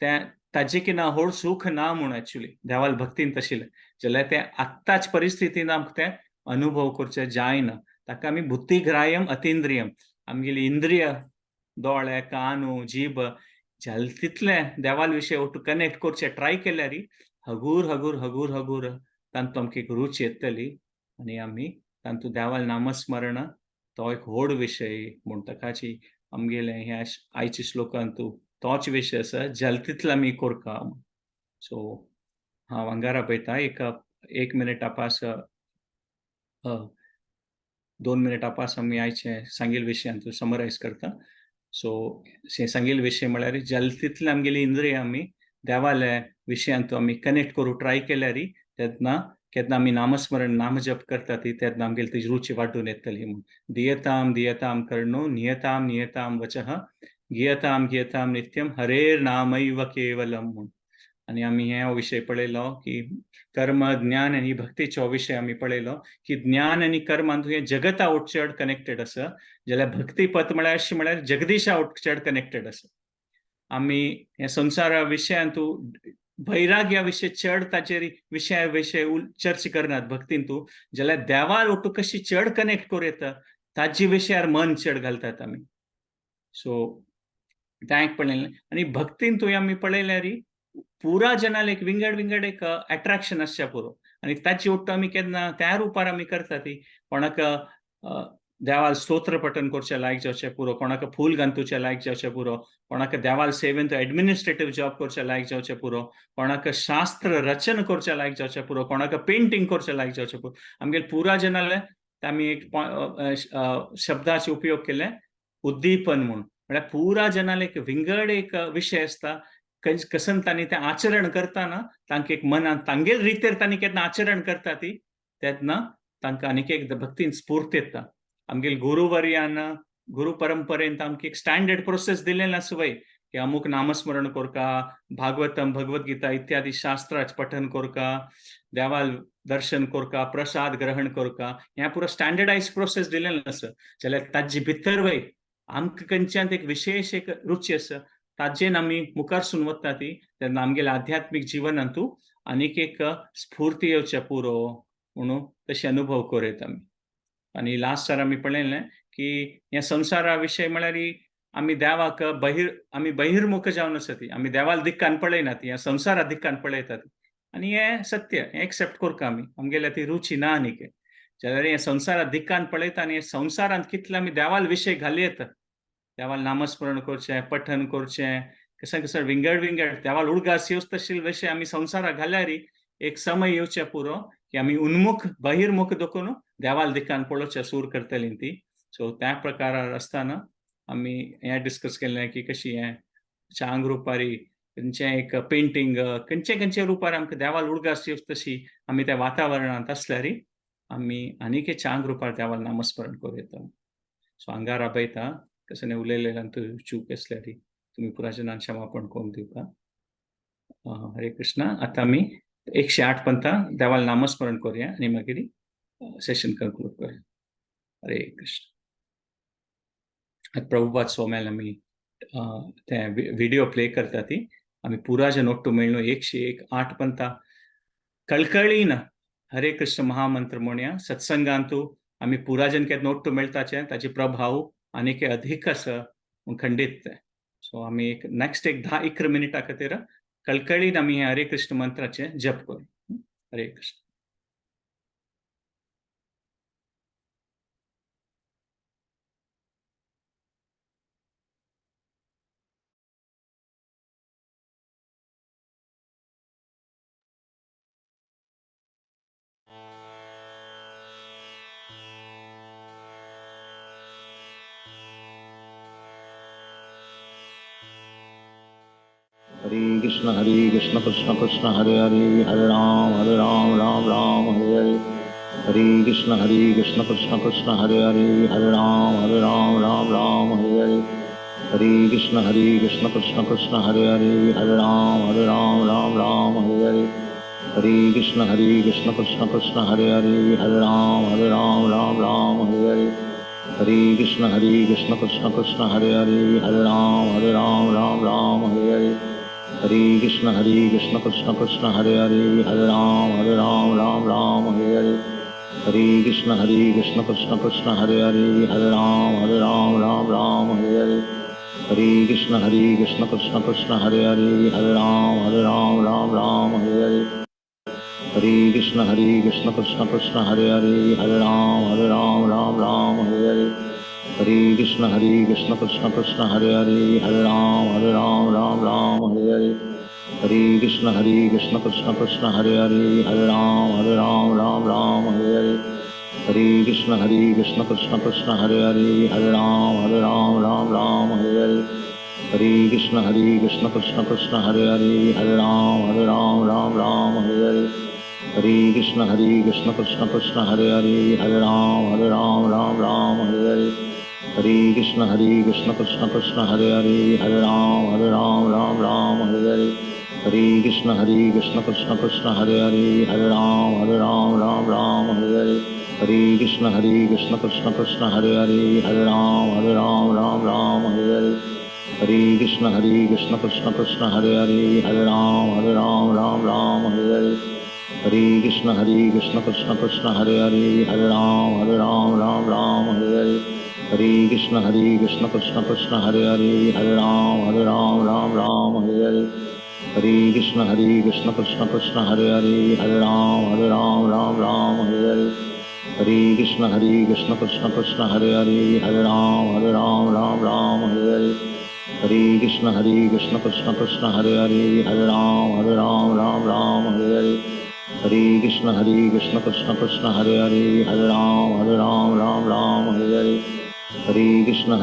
[SPEAKER 1] तें ताजे की ना व्हड सुख ना म्हूण एक्चुली देवाल भक्तीन तशिल्लें जाल्यार तें आत्ताच परिस्थितीन आमकां तें अनुभव करचें जायना. ताका आमी बुद्धिग्राह्यम अतींद्रियम, आमगेली इंद्रिय दोळे कानू जीभ जाले तितलें देवाल विशय ओटू कनेक्ट करचें ट्राय केल्यार हगूर हगूर हगूर हगूर तांतू आमकां एक रूच येतली आनी आमी तांतू देवाल नामस्मरण तो एक व्हड विशय म्हूण ताकाची आमगेलें ह्या आयच्या श्लोकांतू तोच विशय आसा, जाले तितलें आमी करता. सो हांव अंगारा पळयता एक एक मिनट आपास 2 मिनट आपास आमी आयचे सांगील विशयांत समरायज करता. सो सांगील विशय म्हळ्यार जाले तितलें आमगेली इंद्रिय आमी देवाल्या विशयांत आमी कनेक्ट करूं ट्राय केल्यार तेन्ना केन्ना आमी नामस्मरण नामजप करता ती तेन्ना आमगेली ती रुची वाडून येतली म्हूण. दियताम दियताम कर्णो नियताम नियताम वचः गियताम गियताम नित्यम हरेर नामैव केवलम म्हूण. आनी आमी हे विशय पळयलो की कर्म ज्ञान आनी भक्तीचो विशय आमी पळयलो की ज्ञान आनी कर्मांत हें जगता वट चड कनेक्टेड आसा, जाल्यार भक्ती पथ म्हळ्यार अशें म्हळ्यार जगदीशा वट चड कनेक्टेड आसा. आमी हे संवसारा विशयांतू वैराग्या विशय चड ताचेर विशया विशय चर्चा करनात भक्तींतू, जाल्यार देवार वटू कशी चड कनेक्ट करूं येता ताजे विशयार मन चड घालतात आमी. सो तें एक पळयलें. आनी भक्तींतूय आमी पळयल्यार पुरा जनाल एक विंगड विंगड एक एट्रेक्शन आसच्या पुरो, आनी ताची वट्टू आमी केन्ना त्या रुपार आमी करता ती कोणाक देवाल स्तोत्र पठन करचें लायक जावचें पुरो, कोणाक फूल घालतुचें लायक जावचें पुरो, कोणाक देवाल सेवेन तो एडमिनिस्ट्रेटीव जॉब करचें लायक जावचें पुरो, कोणाक शास्त्र रचन करचें लायक जावचें पुरो, कोणाक पेंटींग करचें लायक जावचें पुरो. आमगेले पुरा जनाले आमी एक शब्दाचे उपयोग केले उद्दीपन म्हूण, म्हळ्यार पुरा जनाले एक विंगड एक विशय आसता कसन तांणी तें आचरण करतना तांकां एक मनान तांगेल रितेर तांणी केन्ना आचरण करता ती तेन्ना तांकां आनीक एक भक्तीन स्फूर्त येता. आमगेले गुरुवर्यान गुरु परंपरेन आमकां एक स्टँडर्ड प्रोसेस दिलेलें आसा वय की अमुक नामस्मरण करका, भागवतम भगवद्गीता इत्यादी शास्त्राच पठन करका, देवाल दर्शन करका, प्रसाद ग्रहण करका, हें पुरो स्टँडर्डायज प्रोसेस दिलेलें आसा. जाल्यार ताजे भितर वय आमकां खंयच्यान एक विशेश एक रुची आसा ताजेन आमी मुखारसून वता ती तेन्ना आमगेले आध्यात्मीक जिवनांतू आनीक एक स्फूर्ती येवच्या पुरो म्हणून तशें अनुभव करूं येता आमी. आनी लास्ट सर आमी पळयलें की ह्या संवसारा विशय म्हळ्यार आमी देवाक आमी बहिर्मुख जावन आसती, आमी देवाल दिक्कान पळयनात, ह्या संवसारा दिक्कान पळयतात. आनी हें सत्य, हें एक्सेप्ट करता आमी, आमगेल्या ती रुची ना आनीक. जाल्यार हें संवसारा दिक्कान पळयता आनी संवसारांत कितले आमी देवाल विशय घाली येता, देवाल नामस्मरण करचें, पठन करचें, कशें कशें विंगड विंगड देवाल उडगास येवच तशे विशय आमी संवसाराक घाल्यार एक समय येवचे पुरो की आमी उन्मुख बहिर्मुख दखून देवाल दिक्कान पळोवचें सूर करतली ती. सो त्या प्रकारार आसतना आमी हें डिस्कस केलें की कशी हें चांग रुपारी खंयचें एक पेंटींग खंयचे खंयचे रुपार आमकां देवाल उडगास येवच तशी आमी त्या वातावरणांत आसल्यार आमी आनीक चांग रुपार देवाल नामस्मरण करूं येता. सो हांगा राबयता कशें उलयलेल्यान चूक आसल्यार तुमी पुराजनान क्षमापण करून दिवका. हरे कृष्णा. आतां आमी 108 पंथा देवाल नामस्मरण करूया आनी मागीर सेशन कंक्लूड करूया. हरे कृष्ण. आतां प्रभुपाद स्वाम्यान आमी ते व्हिडिओ प्ले करता ती आमी पुराजन ಒಟ್ಟು मेळ्ळो 108 पंथा कळकळीन हरे कृष्ण महामंत्र म्हणया. सत्संगांतू आमी पुराजन केन्ना ಒಟ್ಟು मेळटाचे ताचे प्रभाव आनीक अधिक आसा खंडीत. सो आमी एक नेक्स्ट एक 10-11 मिनिटां खातीर कळकळीन आमी हे हरे कृष्ण मंत्राचे जप करूं. हरे कृष्ण.
[SPEAKER 2] हरे कृष्ण कृष्ण कृष्ण हरे हरे, हरे राम राम राम हरे हरे। हरे कृष्ण कृष्ण कृष्ण हरे हरे, हरे राम राम राम हरे हरे। हरे कृष्ण कृष्ण कृष्ण हरे हरे, हरे राम राम राम हरे हरे। हरे कृष्ण कृष्ण कृष्ण हरे हरे, हरे राम राम राम हरे हरे। हरे कृष्ण कृष्ण कृष्ण हरे हरे, हरे राम राम राम हरे हरे। हरे कृष्ण कृष्ण कृष्ण हरे हरे, हरे राम राम राम हरे हरे। हरे कृष्ण कृष्ण कृष्ण हरे हरे, हरे राम राम राम हरे हरे। हरे कृष्ण कृष्ण कृष्ण हरे हरे, हरे राम राम राम हरे हरे। हरे कृष्ण कृष्ण कृष्ण हरे हरे, हरे राम राम राम हरे हरे। हरे कृष्ण कृष्ण कृष्ण हरे हरे, हरे राम राम राम हरे हरे। हरे कृष्ण कृष्ण कृष्ण हरे हरे, हरे राम राम राम हरे हरे। हरे कृष्ण कृष्ण कृष्ण हरे हरे, हरे राम राम राम हरे हरे। हरे कृष्ण कृष्ण कृष्ण हरे हरे, हरे राम राम राम हरे हरे। हरे कृष्ण कृष्ण कृष्ण हरे हरे, हरे राम राम राम हरे हरे। हरे कृष्ण कृष्ण कृष्ण हरे हरे, हरे राम राम राम हरे हरे। हरे कृष्ण कृष्ण कृष्ण हरे हरे, हरे राम राम राम हरे हरे। हरे कृष्ण कृष्ण कृष्ण हरे हरे, हरे राम राम राम हरे हरे। हरे कृष्ण कृष्ण कृष्ण हरे हरे, हरे राम राम राम हरे हरे। हरे कृष्ण कृष्ण कृष्ण हरे हरे, हरे राम राम राम हरे हरे। हरे कृष्ण कृष्ण कृष्ण हरे हरे, हरे राम राम राम हरे हरे। हरे कृष्ण कृष्ण कृष्ण हरे हरे, हरे राम राम राम हरे हरे। हरे कृष्ण कृष्ण कृष्ण हरे हरे, हरे राम राम राम हरे हरे। हरे कृष्ण कृष्ण कृष्ण हरे हरे, हरे राम राम राम हरे हरे। हरे कृष्ण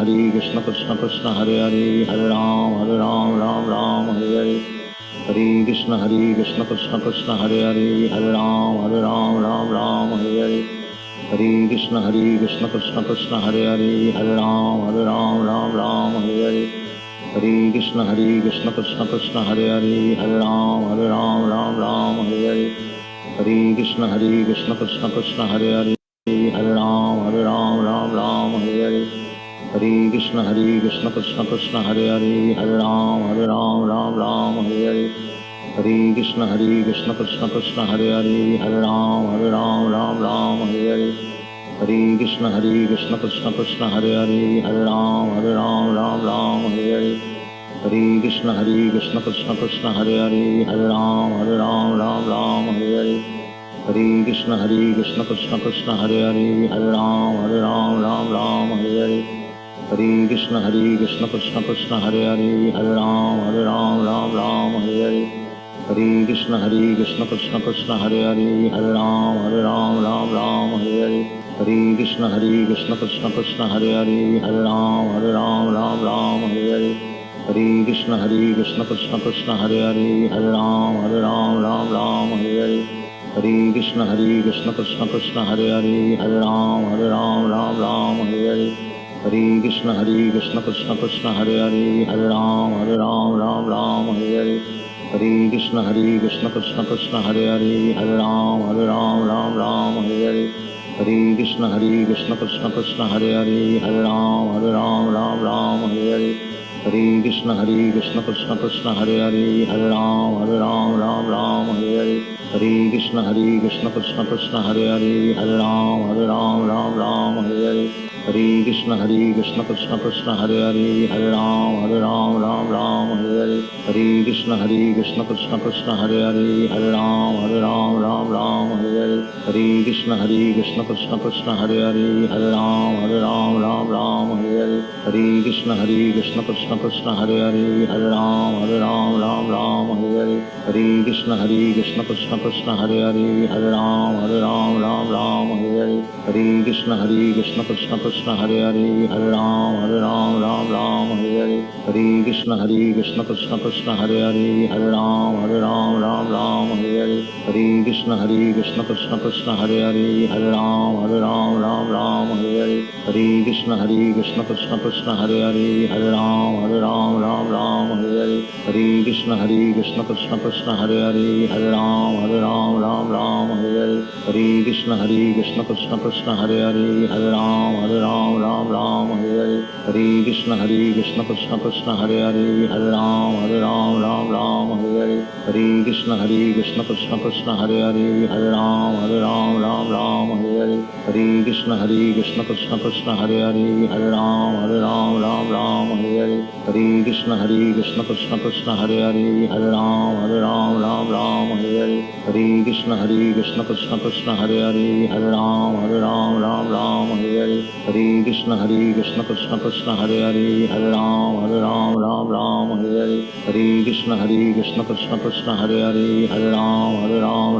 [SPEAKER 2] कृष्ण कृष्ण हरे हरे, हरे राम राम राम हरे हरे। हरे कृष्ण कृष्ण कृष्ण हरे हरे, हरे राम राम राम हरे हरे। हरे कृष्ण कृष्ण कृष्ण हरे हरे, हरे राम राम राम हरे हरे। हरे कृष्ण कृष्ण कृष्ण हरे हरे, हरे राम राम राम हरे हरे। हरे कृष्ण कृष्ण कृष्ण हरे हरे, हरे राम राम राम हरे हरे। हरे कृष्ण कृष्ण कृष्ण हरे हरे, हरे राम राम राम हरे हरे। हरे कृष्ण कृष्ण कृष्ण हरे हरे, हरे राम राम राम हरे हरे। हरे कृष्ण कृष्ण कृष्ण हरे हरे, हरे Ram Ram Ram Hare Hare. Hare Krishna Hare Krishna Krishna Krishna Hare Hare, Hare Ram Ram Ram Hare Hare. Hare Krishna Hare Krishna Krishna Krishna Hare Hare, Hare Ram Ram Ram Hare Hare. Hare Krishna Hare Krishna Krishna Krishna Hare Hare, Hare Ram Ram Hare Hare. Hare Krishna Hare Krishna Krishna Krishna Hare Hare, Hare Ram Ram Hare Hare. Hare Krishna Hare Krishna Krishna Krishna Hare Hare, Hare Ram Ram Hare Hare. Hare Krishna Hare Krishna Krishna Krishna Hare Hare, Hare Ram Ram Hare Hare. Hare Krishna Hare Krishna Krishna Krishna Hare Hare, Hare Ram Ram Hare Hare. Hare Krishna Hare Krishna Krishna Krishna Hare Hare, Hare Ram Ram Hare Hare. Hare Krishna Hare Krishna Krishna Krishna Hare Hare, Hare Ram Ram Hare Hare. Hare Krishna Hare Krishna Krishna Krishna Hare Hare, Hare Ram Ram Hare Hare. Hare Krishna Hare Krishna Krishna Krishna Hare Hare, Hare Ram Ram Hare Hare. Hare Krishna Hare Krishna Krishna Krishna Hare Hare, Hare Ram Ram Hare Hare. Hare Krishna Hare Krishna Krishna Krishna Hare Hare, Hare Ram Ram Hare Hare. Hare Krishna Hare Krishna Krishna Krishna Hare Hare, Hare Ram Ram Hare Hare. Hare Krishna Hare Krishna Krishna Krishna Hare Hare, Hare Ram Ram Hare Hare. Hare Krishna Hare Krishna Krishna Krishna Hare Hare, Hare Ram Ram Hare Hare. Hare Krishna Hare Krishna Krishna Krishna Hare Hare, Hare Ram Ram Hare Hare. Hare Krishna Hare Krishna Krishna Krishna Hare Hare, Hare Ram Ram Hare Hare. Hare Krishna Hare Krishna Krishna Krishna Hare Hare, Hare Ram Ram Hare Hare. Hare Krishna Hare Krishna Krishna Krishna Hare Hare, Hare Ram Ram Hare Hare. Hare Krishna Hare Krishna Krishna Krishna Hare Hare, Hare Ram Ram Hare Hare. Hare Krishna Hare Krishna Krishna Krishna Hare Hare, Hare Ram Ram Hare Hare. Hare Krishna Hare Krishna Krishna Krishna Hare Hare, Hare Ram Ram Hare Hare. Hare Krishna Hare Krishna Krishna Krishna Hare Hare, Hare Ram Ram Hare Hare. Hare Krishna Hare Krishna Krishna Krishna Hare Hare, Hare Ram Ram Hare Hare. Hare Krishna Hare Krishna Krishna Krishna Hare Hare, Hare Ram Ram Hare Hare. Hare Krishna Hare Krishna Krishna Krishna Hare Hare, Hare Ram Ram Hare Hare. Hare Krishna Hare Krishna Krishna Krishna Hare Hare, Hare Ram Ram Hare Hare. Hare Krishna Hare Krishna Krishna Krishna Hare Hare, Hare Ram Ram Hare Hare. Hare Krishna Hare Krishna Krishna Krishna Hare Hare, Hare Ram Ram Hare Hare. Hare Krishna Hare Krishna Krishna Krishna Hare Hare, Hare Ram Ram Hare Hare. Hare Krishna Hare Krishna Krishna Krishna Hare Hare, Hare Ram Ram Hare Hare. Hare Krishna Hare Krishna Krishna Krishna Hare Hare, Hare Ram Ram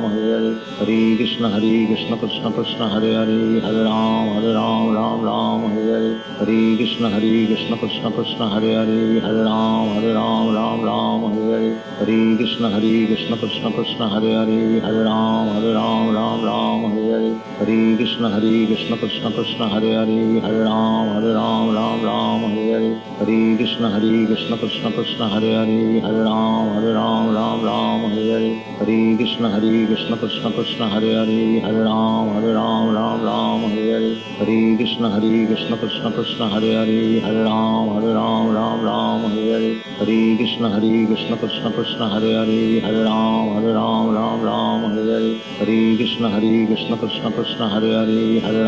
[SPEAKER 2] Hare Hare. Hare Krishna Hare Krishna Krishna Krishna Hare Hare, Hare Ram Ram Hare Hare. Hare Krishna Hare Krishna Krishna Krishna Hare Hare, Hare Ram Ram Hare Hare. Hare Krishna Hare Krishna Krishna Krishna Hare Hare, Hare Ram Ram Hare Hare. Hare Krishna Hare Krishna Krishna Krishna Hare Hare, Hare Ram Ram Hare Hare. Hare Krishna Hare Krishna Krishna Krishna Hare Hare, Hare Ram Ram Hare Hare. Hare Krishna Hare Krishna Krishna Krishna Hare Hare, Hare Ram Ram Hare Hare. Hare Krishna Hare Krishna Krishna Krishna Hare Hare, Hare Ram Ram Hare Hare. Hare Krishna Hare Krishna Krishna Krishna Hare Hare, Hare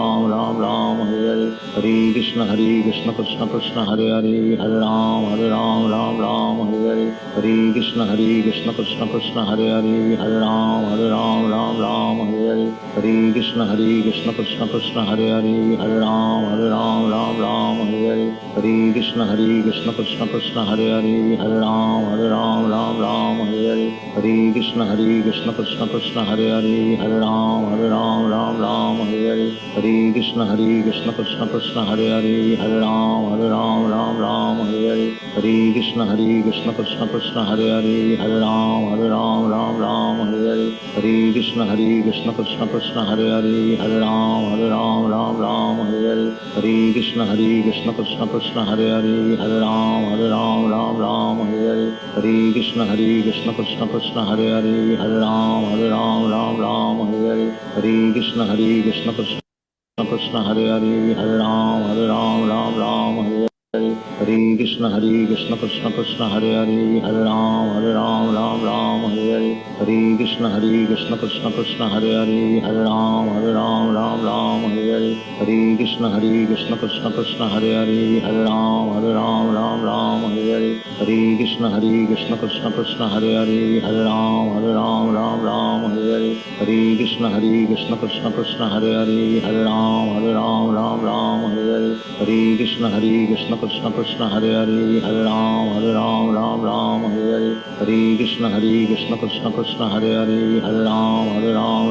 [SPEAKER 2] Ram Ram Hare Hare. Hare Krishna Hare Krishna Krishna Krishna Hare Hare, Hare Ram Ram Hare Hare. Hare Krishna Hare Krishna Krishna Krishna Hare Hare, Hare Ram Ram Hare Hare. Hare Krishna Hare Krishna Krishna Krishna Hare Hare, Hare Ram Ram Hare Hare. Hare Krishna Hare Krishna Krishna Krishna Hare Hare, Hare Ram Ram Hare Hare. Hare Krishna Hare Krishna Krishna Krishna Hare Hare, Hare Ram Ram Hare Hare. Hare Krishna Hare Krishna Krishna Krishna Hare Hare, Hare Ram Ram Hare Hare. Hare Krishna Hare Krishna Krishna Krishna Hare Hare, Hare Ram Ram Hare Hare. Hare Krishna Hare Krishna Krishna Krishna Hare Hare, Hare Ram Ram Hare Hare. Hare Krishna Hare Krishna Krishna Krishna Hare Hare, Hare Ram Ram Hare Hare. Hare Krishna Hare Krishna Krishna Krishna Hare Hare, Hare Ram Ram Hare Hare. Hare Krishna Krishna Krishna Hare Hare Hare Ram Ram Ram Hare Hare. Hare Krishna Krishna Krishna Hare Hare Hare Ram Ram Ram Hare Hare. Hare Krishna Krishna Krishna Hare Hare Hare Ram Ram Hare Hare. Hare Krishna Krishna Krishna Hare Hare Hare Ram Ram Hare Hare. Hare Krishna Krishna Krishna Hare Hare Hare Ram Ram Hare Hare. Hare Krishna Krishna Krishna Hare Hare Hare Ram Ram Hare Hare. Hare Krishna Krishna Krishna Hare Hare Hare Ram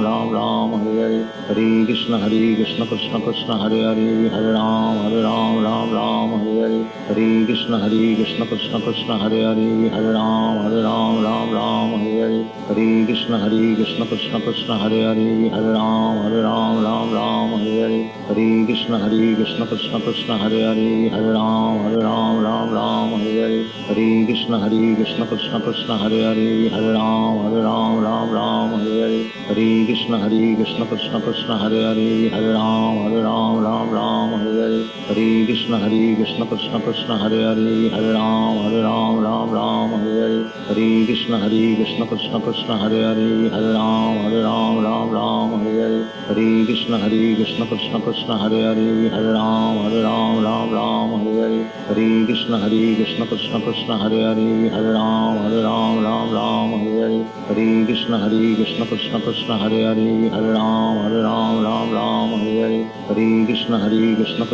[SPEAKER 2] Ram Hare Hare. Hare Krishna Krishna Krishna Hare Hare Hare Ram Ram Hare Hare. Hare Krishna Krishna Krishna Hare Hare Hare Ram Ram Hare Hare. Hare Krishna Krishna Krishna Hare Hare Hare Ram Ram Hare Hare. Hare Krishna Krishna Krishna Hare Hare Hare Ram Ram Hare Hare. Hare Krishna Krishna Krishna Hare Hare Hare Ram Ram Hare Hare. Hare Krishna Krishna Krishna Hare Hare Hare Ram Ram Hare Hare. Hare Krishna Krishna Krishna Hare Hare Hare Ram Ram Hare Hare. Hare Krishna Krishna Krishna Hare Hare Hare Ram Ram Hare Hare. Hare Krishna Krishna Krishna Hare Hare Hare Ram Ram Hare Hare. Hare Krishna Krishna Krishna Hare Hare Hare Ram Ram Hare Hare. Hare Krishna Krishna Krishna Hare Hare Hare Ram Ram Hare Hare. Hare Krishna Krishna Krishna Hare Hare Hare Ram Ram Hare Hare. Hare Krishna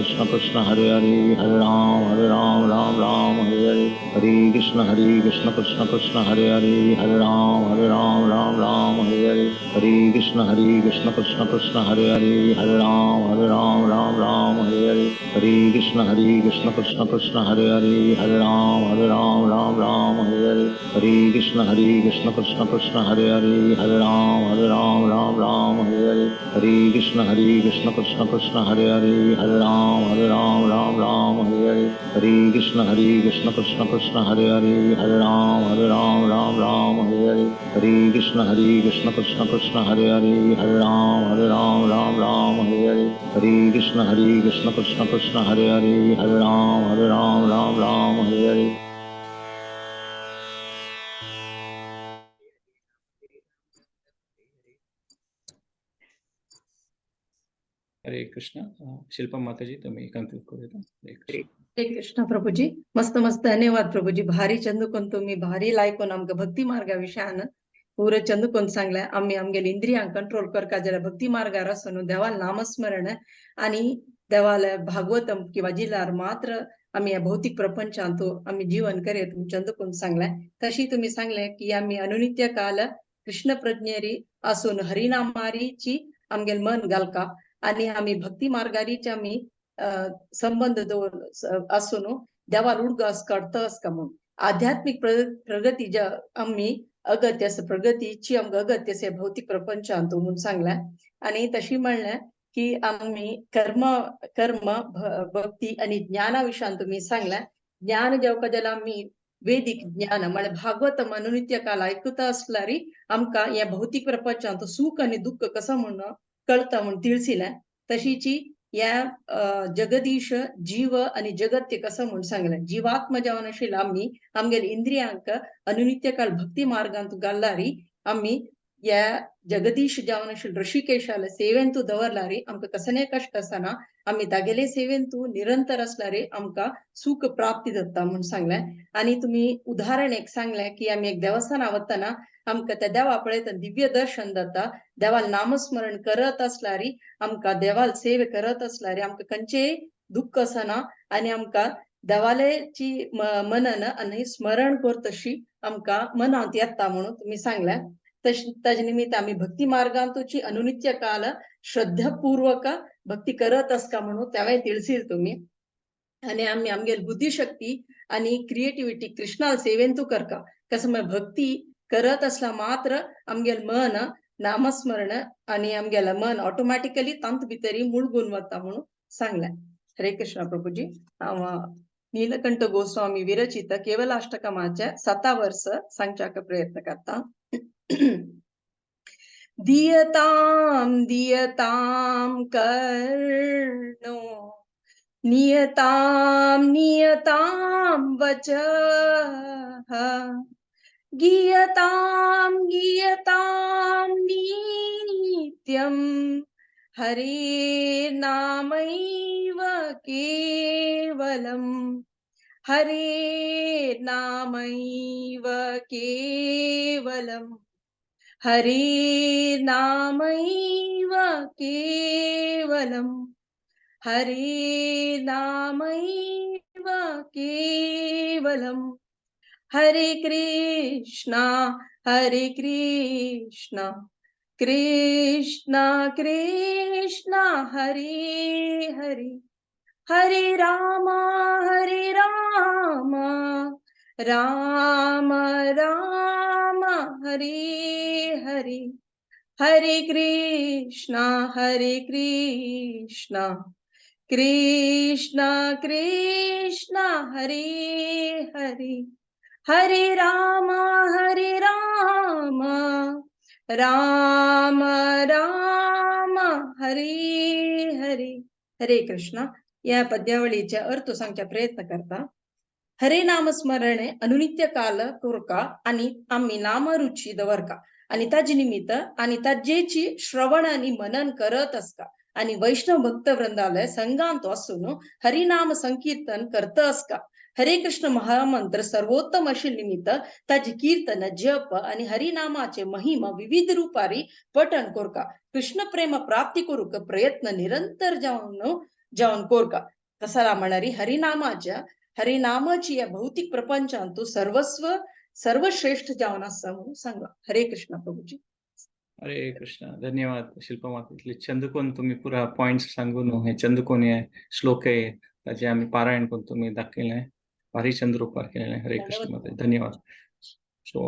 [SPEAKER 2] Krishna Krishna Hare Hare Hare Ram Ram Hare Hare. Hare Krishna Krishna Krishna Hare Hare Hare Ram Ram Hare Hare. Hare Krishna Krishna Krishna Hare Hare Hare Ram Ram Hare Hare. Hare Krishna Krishna Krishna Hare Hare Hare Ram Ram Hare Hare. Hare Krishna Krishna Krishna Hare Hare Hare Ram Ram Hare Hare. Hare Krishna Krishna Krishna Hare Hare Hare Ram Ram Hare Hare. Hare Krishna Krishna Krishna Hare Hare Hare Ram Ram Hare Hare. Hare Krishna Krishna Krishna Hare Hare Hare Ram Ram Hare Hare.
[SPEAKER 1] Hare Krishna. Shilpa Mataji, तुम्ही conclude करूया. हरे कृष्ण.
[SPEAKER 3] हरे कृष्ण प्रभूजी, मस्त मस्त धन्यवाद प्रभूजी. भारी चंदुकोन तुम्ही भारी लायकोन आमकां भक्ती मार्गा विशयान पुरो चंदुकोन सांगले. आमी आमगेले इंद्रियांक कंट्रोल करका जाल्यार भक्ती मार्गार आसून देवाल नामस्मरण आणि देवाल भागवतम किंवा जिल्हार मात्र आमी ह्या भौतिक प्रपंचांत आमी जीवन करेत तुमी चंदुकोन सांगले. तशी तुम्ही सांगले की आमी अनुनित्य काल कृष्ण प्रज्ञेरी आसून हरिनामारीची आमगेले मन घालका आणि आमी भक्ती मार्गारीच आमी संबंध दवर आसून देवाल उडगास काडता का म्हणून आध्यात्मिक प्रगती ज्या आमी अगत्य आसा प्रगतीची आमकां अगत्य आसा भौतिक प्रपंचांत म्हणून सांगलें. आनी तशी म्हणलें की आमी कर्म कर्म भक्ती आनी ज्ञाना विशयान तुमी सांगलें. ज्ञान जेवका जाल्यार आमी वेदीक ज्ञान म्हळ्यार भागवत अनुनित्य काल आयकता आसल्यार आमकां ह्या भौतिक प्रपंचांत सुख आनी दुःख कसो म्हणून कळता म्हूण तिळसिलें. तशीची ह्या जगदीश जीव आनी जगत ते कसो म्हूण सांगलें. जीवात्म जावन आशिल्ले आमी आमगेले इंद्रियांक अनुनित्य काल भक्ती मार्गांत घाललारी आमी ह्या जगदीश जावन आशिल्ले ऋषिकेशाले सेवेंतू दवरलारी आमकां कसलेय कश्ट आसना आमी तागेले सेवेंतू निरंतर आसल्यार आमकां सुख प्राप्ती जाता म्हूण सांगलें. आनी तुमी उदाहरण एक सांगलें की आमी एक देवस्थाना वतना आमकां त्या देवा पळयता दिव्य दर्शन जाता. देवाल नामस्मरण करत आसल्यार आमकां देवाल सेवे करत आसल्यार आमकां खंयचेय दुःख आसना आनी आमकां देवालेची मनन आनी स्मरण करतशी आमकां मनांत येता म्हणून तुमी सांगलें. ताजे निमित्त आमी भक्ती मार्गांतूची अनुनित्य काल श्रद्धापूर्वक भक्ती करत आसका म्हणून तेवय तिळसील तुमी. आनी आमी आमगेली बुद्धिशक्ती आनी क्रिएटिविटी कृष्णाल सेवेंतू करका कसं म्हळ्यार भक्ती करत असला मात्र आमगेल मन नामस्मरण आनी आमगेलें मन ऑटोमॅटिकली तांत भितरी मुळगून वता म्हणून सांगलें. हरे कृष्ण प्रभूजी. हांव नीलकंठ गोस्वामी विरचित केवलाष्टकमाचे 7 वर्स सांगच्याक प्रयत्न करता. दियताम दियताम कर्णो नियतां नियतां वचः गीयतां गीयतां नित्यं हरेर्नामैव केवलम् हरेर्नामैव केवलम् हरेर्नामैव केवलम् हरेर्नामैव केवलम्। हरे कृष्णा हरे कृष्णा कृष्णा कृष्णा हरे हरे हरे राम राम राम हरे हरे हरे कृष्णा कृष्णा कृष्णा हरे हरे हरे राम राम राम हरे हरे। हरे कृष्णा। या पद्यावळीचा अर्थ सांगचा प्रयत्न करता। हरे नाम स्मरणे अनुनित्य काल कोरका आणि आम्ही नामरुची दवरका आणि ताजे निमित्त आणि ताजेची श्रवण आणि मनन करत असका आणि वैष्णव भक्त वृंदालय संगांत असून हरिनाम संकीर्तन करत असका। हरे कृष्ण महामंत्र सर्वोत्तम अशी निमित्त ताजे कीर्तन जप आणि हरिनामाचे महिमा विविध रूपारी पठण कोरका। कृष्ण प्रेम प्राप्ती करूक प्रयत्न निरंतर जाऊन जाऊन कोरका। तसा म्हणारी हरिनामाच्या हरिनामाची या भौतिक प्रपंचांतु सर्वस्व सर्वश्रेष्ठ जाऊन असा म्हणून सांगा। हरे कृष्ण प्रभूजी।
[SPEAKER 1] हरे कृष्ण। धन्यवाद शिल्पा माता। इतले चंदकोन तुम्ही पुरा पॉइंट्स सांगून हे चंदकोन हे श्लोक आहे ताजे आम्ही पारायण करून तुम्ही दाखयलें, भारी चंद्र उपार केलेले। हरे कृष्ण माता, धन्यवाद। सो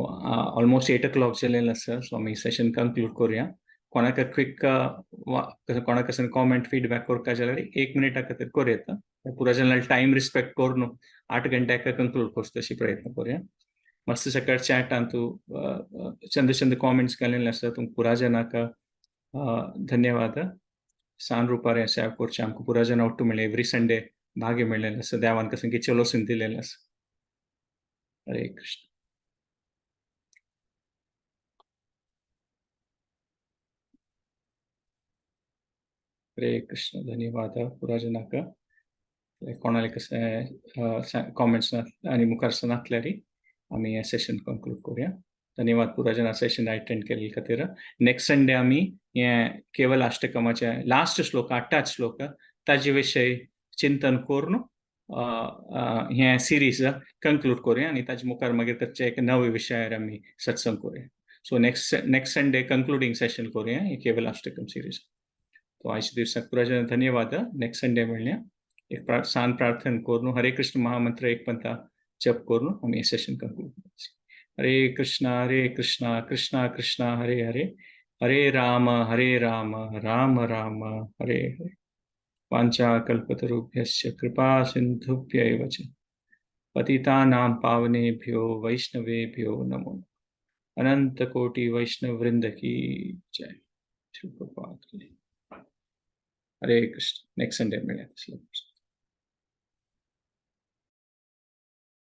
[SPEAKER 1] ऑलमोस्ट 8 o'clock जालेलें आसा, सो आमी सेशन कंक्लूड करूया। कोणाक क्विक कोणाक कॉमेंट फीडबॅक करता जाल्यार 1 मिनिटा खातीर करूं येता। पुरा जाल्यार टायम रिस्पेक्ट करून 8 घंट्याक कंक्लूड करचो तशी प्रयत्न करूया। मस्त सकाळ चॅटान तूं चंद चंद कॉमेंट्स घालिल्ले आसा, तुमकां पुरा जनाक धन्यवाद। सान रुपार हें सेवा करचें आमकां पुरा जना ಒಟ್ಟು मेळ्ळें, एवरी संडे भाग्य मेळ्ळेलें आसा, देवान कसं की चलोसून दिलेलें आसा। हरे कृष्ण। हरे कृष्ण। धन्यवाद पुरा जनाक। कोणाले कशें कॉमेंट्स आनी मुखार नासल्यार आमी हें सेशन कंक्लूड करूया। धन्यवाद पुरा जना सेशन अटेंड केल्ले खातीर। नेक्स्ट संडे आमी हें केवल अष्टकमाचें लास्ट श्लोक 8 श्लोक ताजे विशय चिंतन करून हें सिरीज कंक्लूड करूया आनी ताजे मुखार मागीर ताचे एक नवे विशयार आमी सत्संग करूया। So next Sunday concluding session करूया हें केवल अष्टकम सिरीज। तो आयच्या दिवसाक पुरा जना धन्यवाद। नेक्स्ट संडे मेळया। एक सान प्रार्थना करून हरे कृष्ण महामंत्र एक पंथा जप करून आमी हें सेशन कंक्लूड करूया। हरे कृष्णा कृष्णा कृष्णा हरे हरे हरे राम राम राम हरे हरे। वाञ्छा कल्पतरुभ्यश्च कृपा सिन्धुभ्य एव च पतितानां पावनेभ्यो वैष्णवेभ्यो नमो नमः। अनंत कोटि वैष्णव वृंद की जय। श्री प्रभुपाद की। हरे कृष्ण। नेक्स्ट संडे मिले।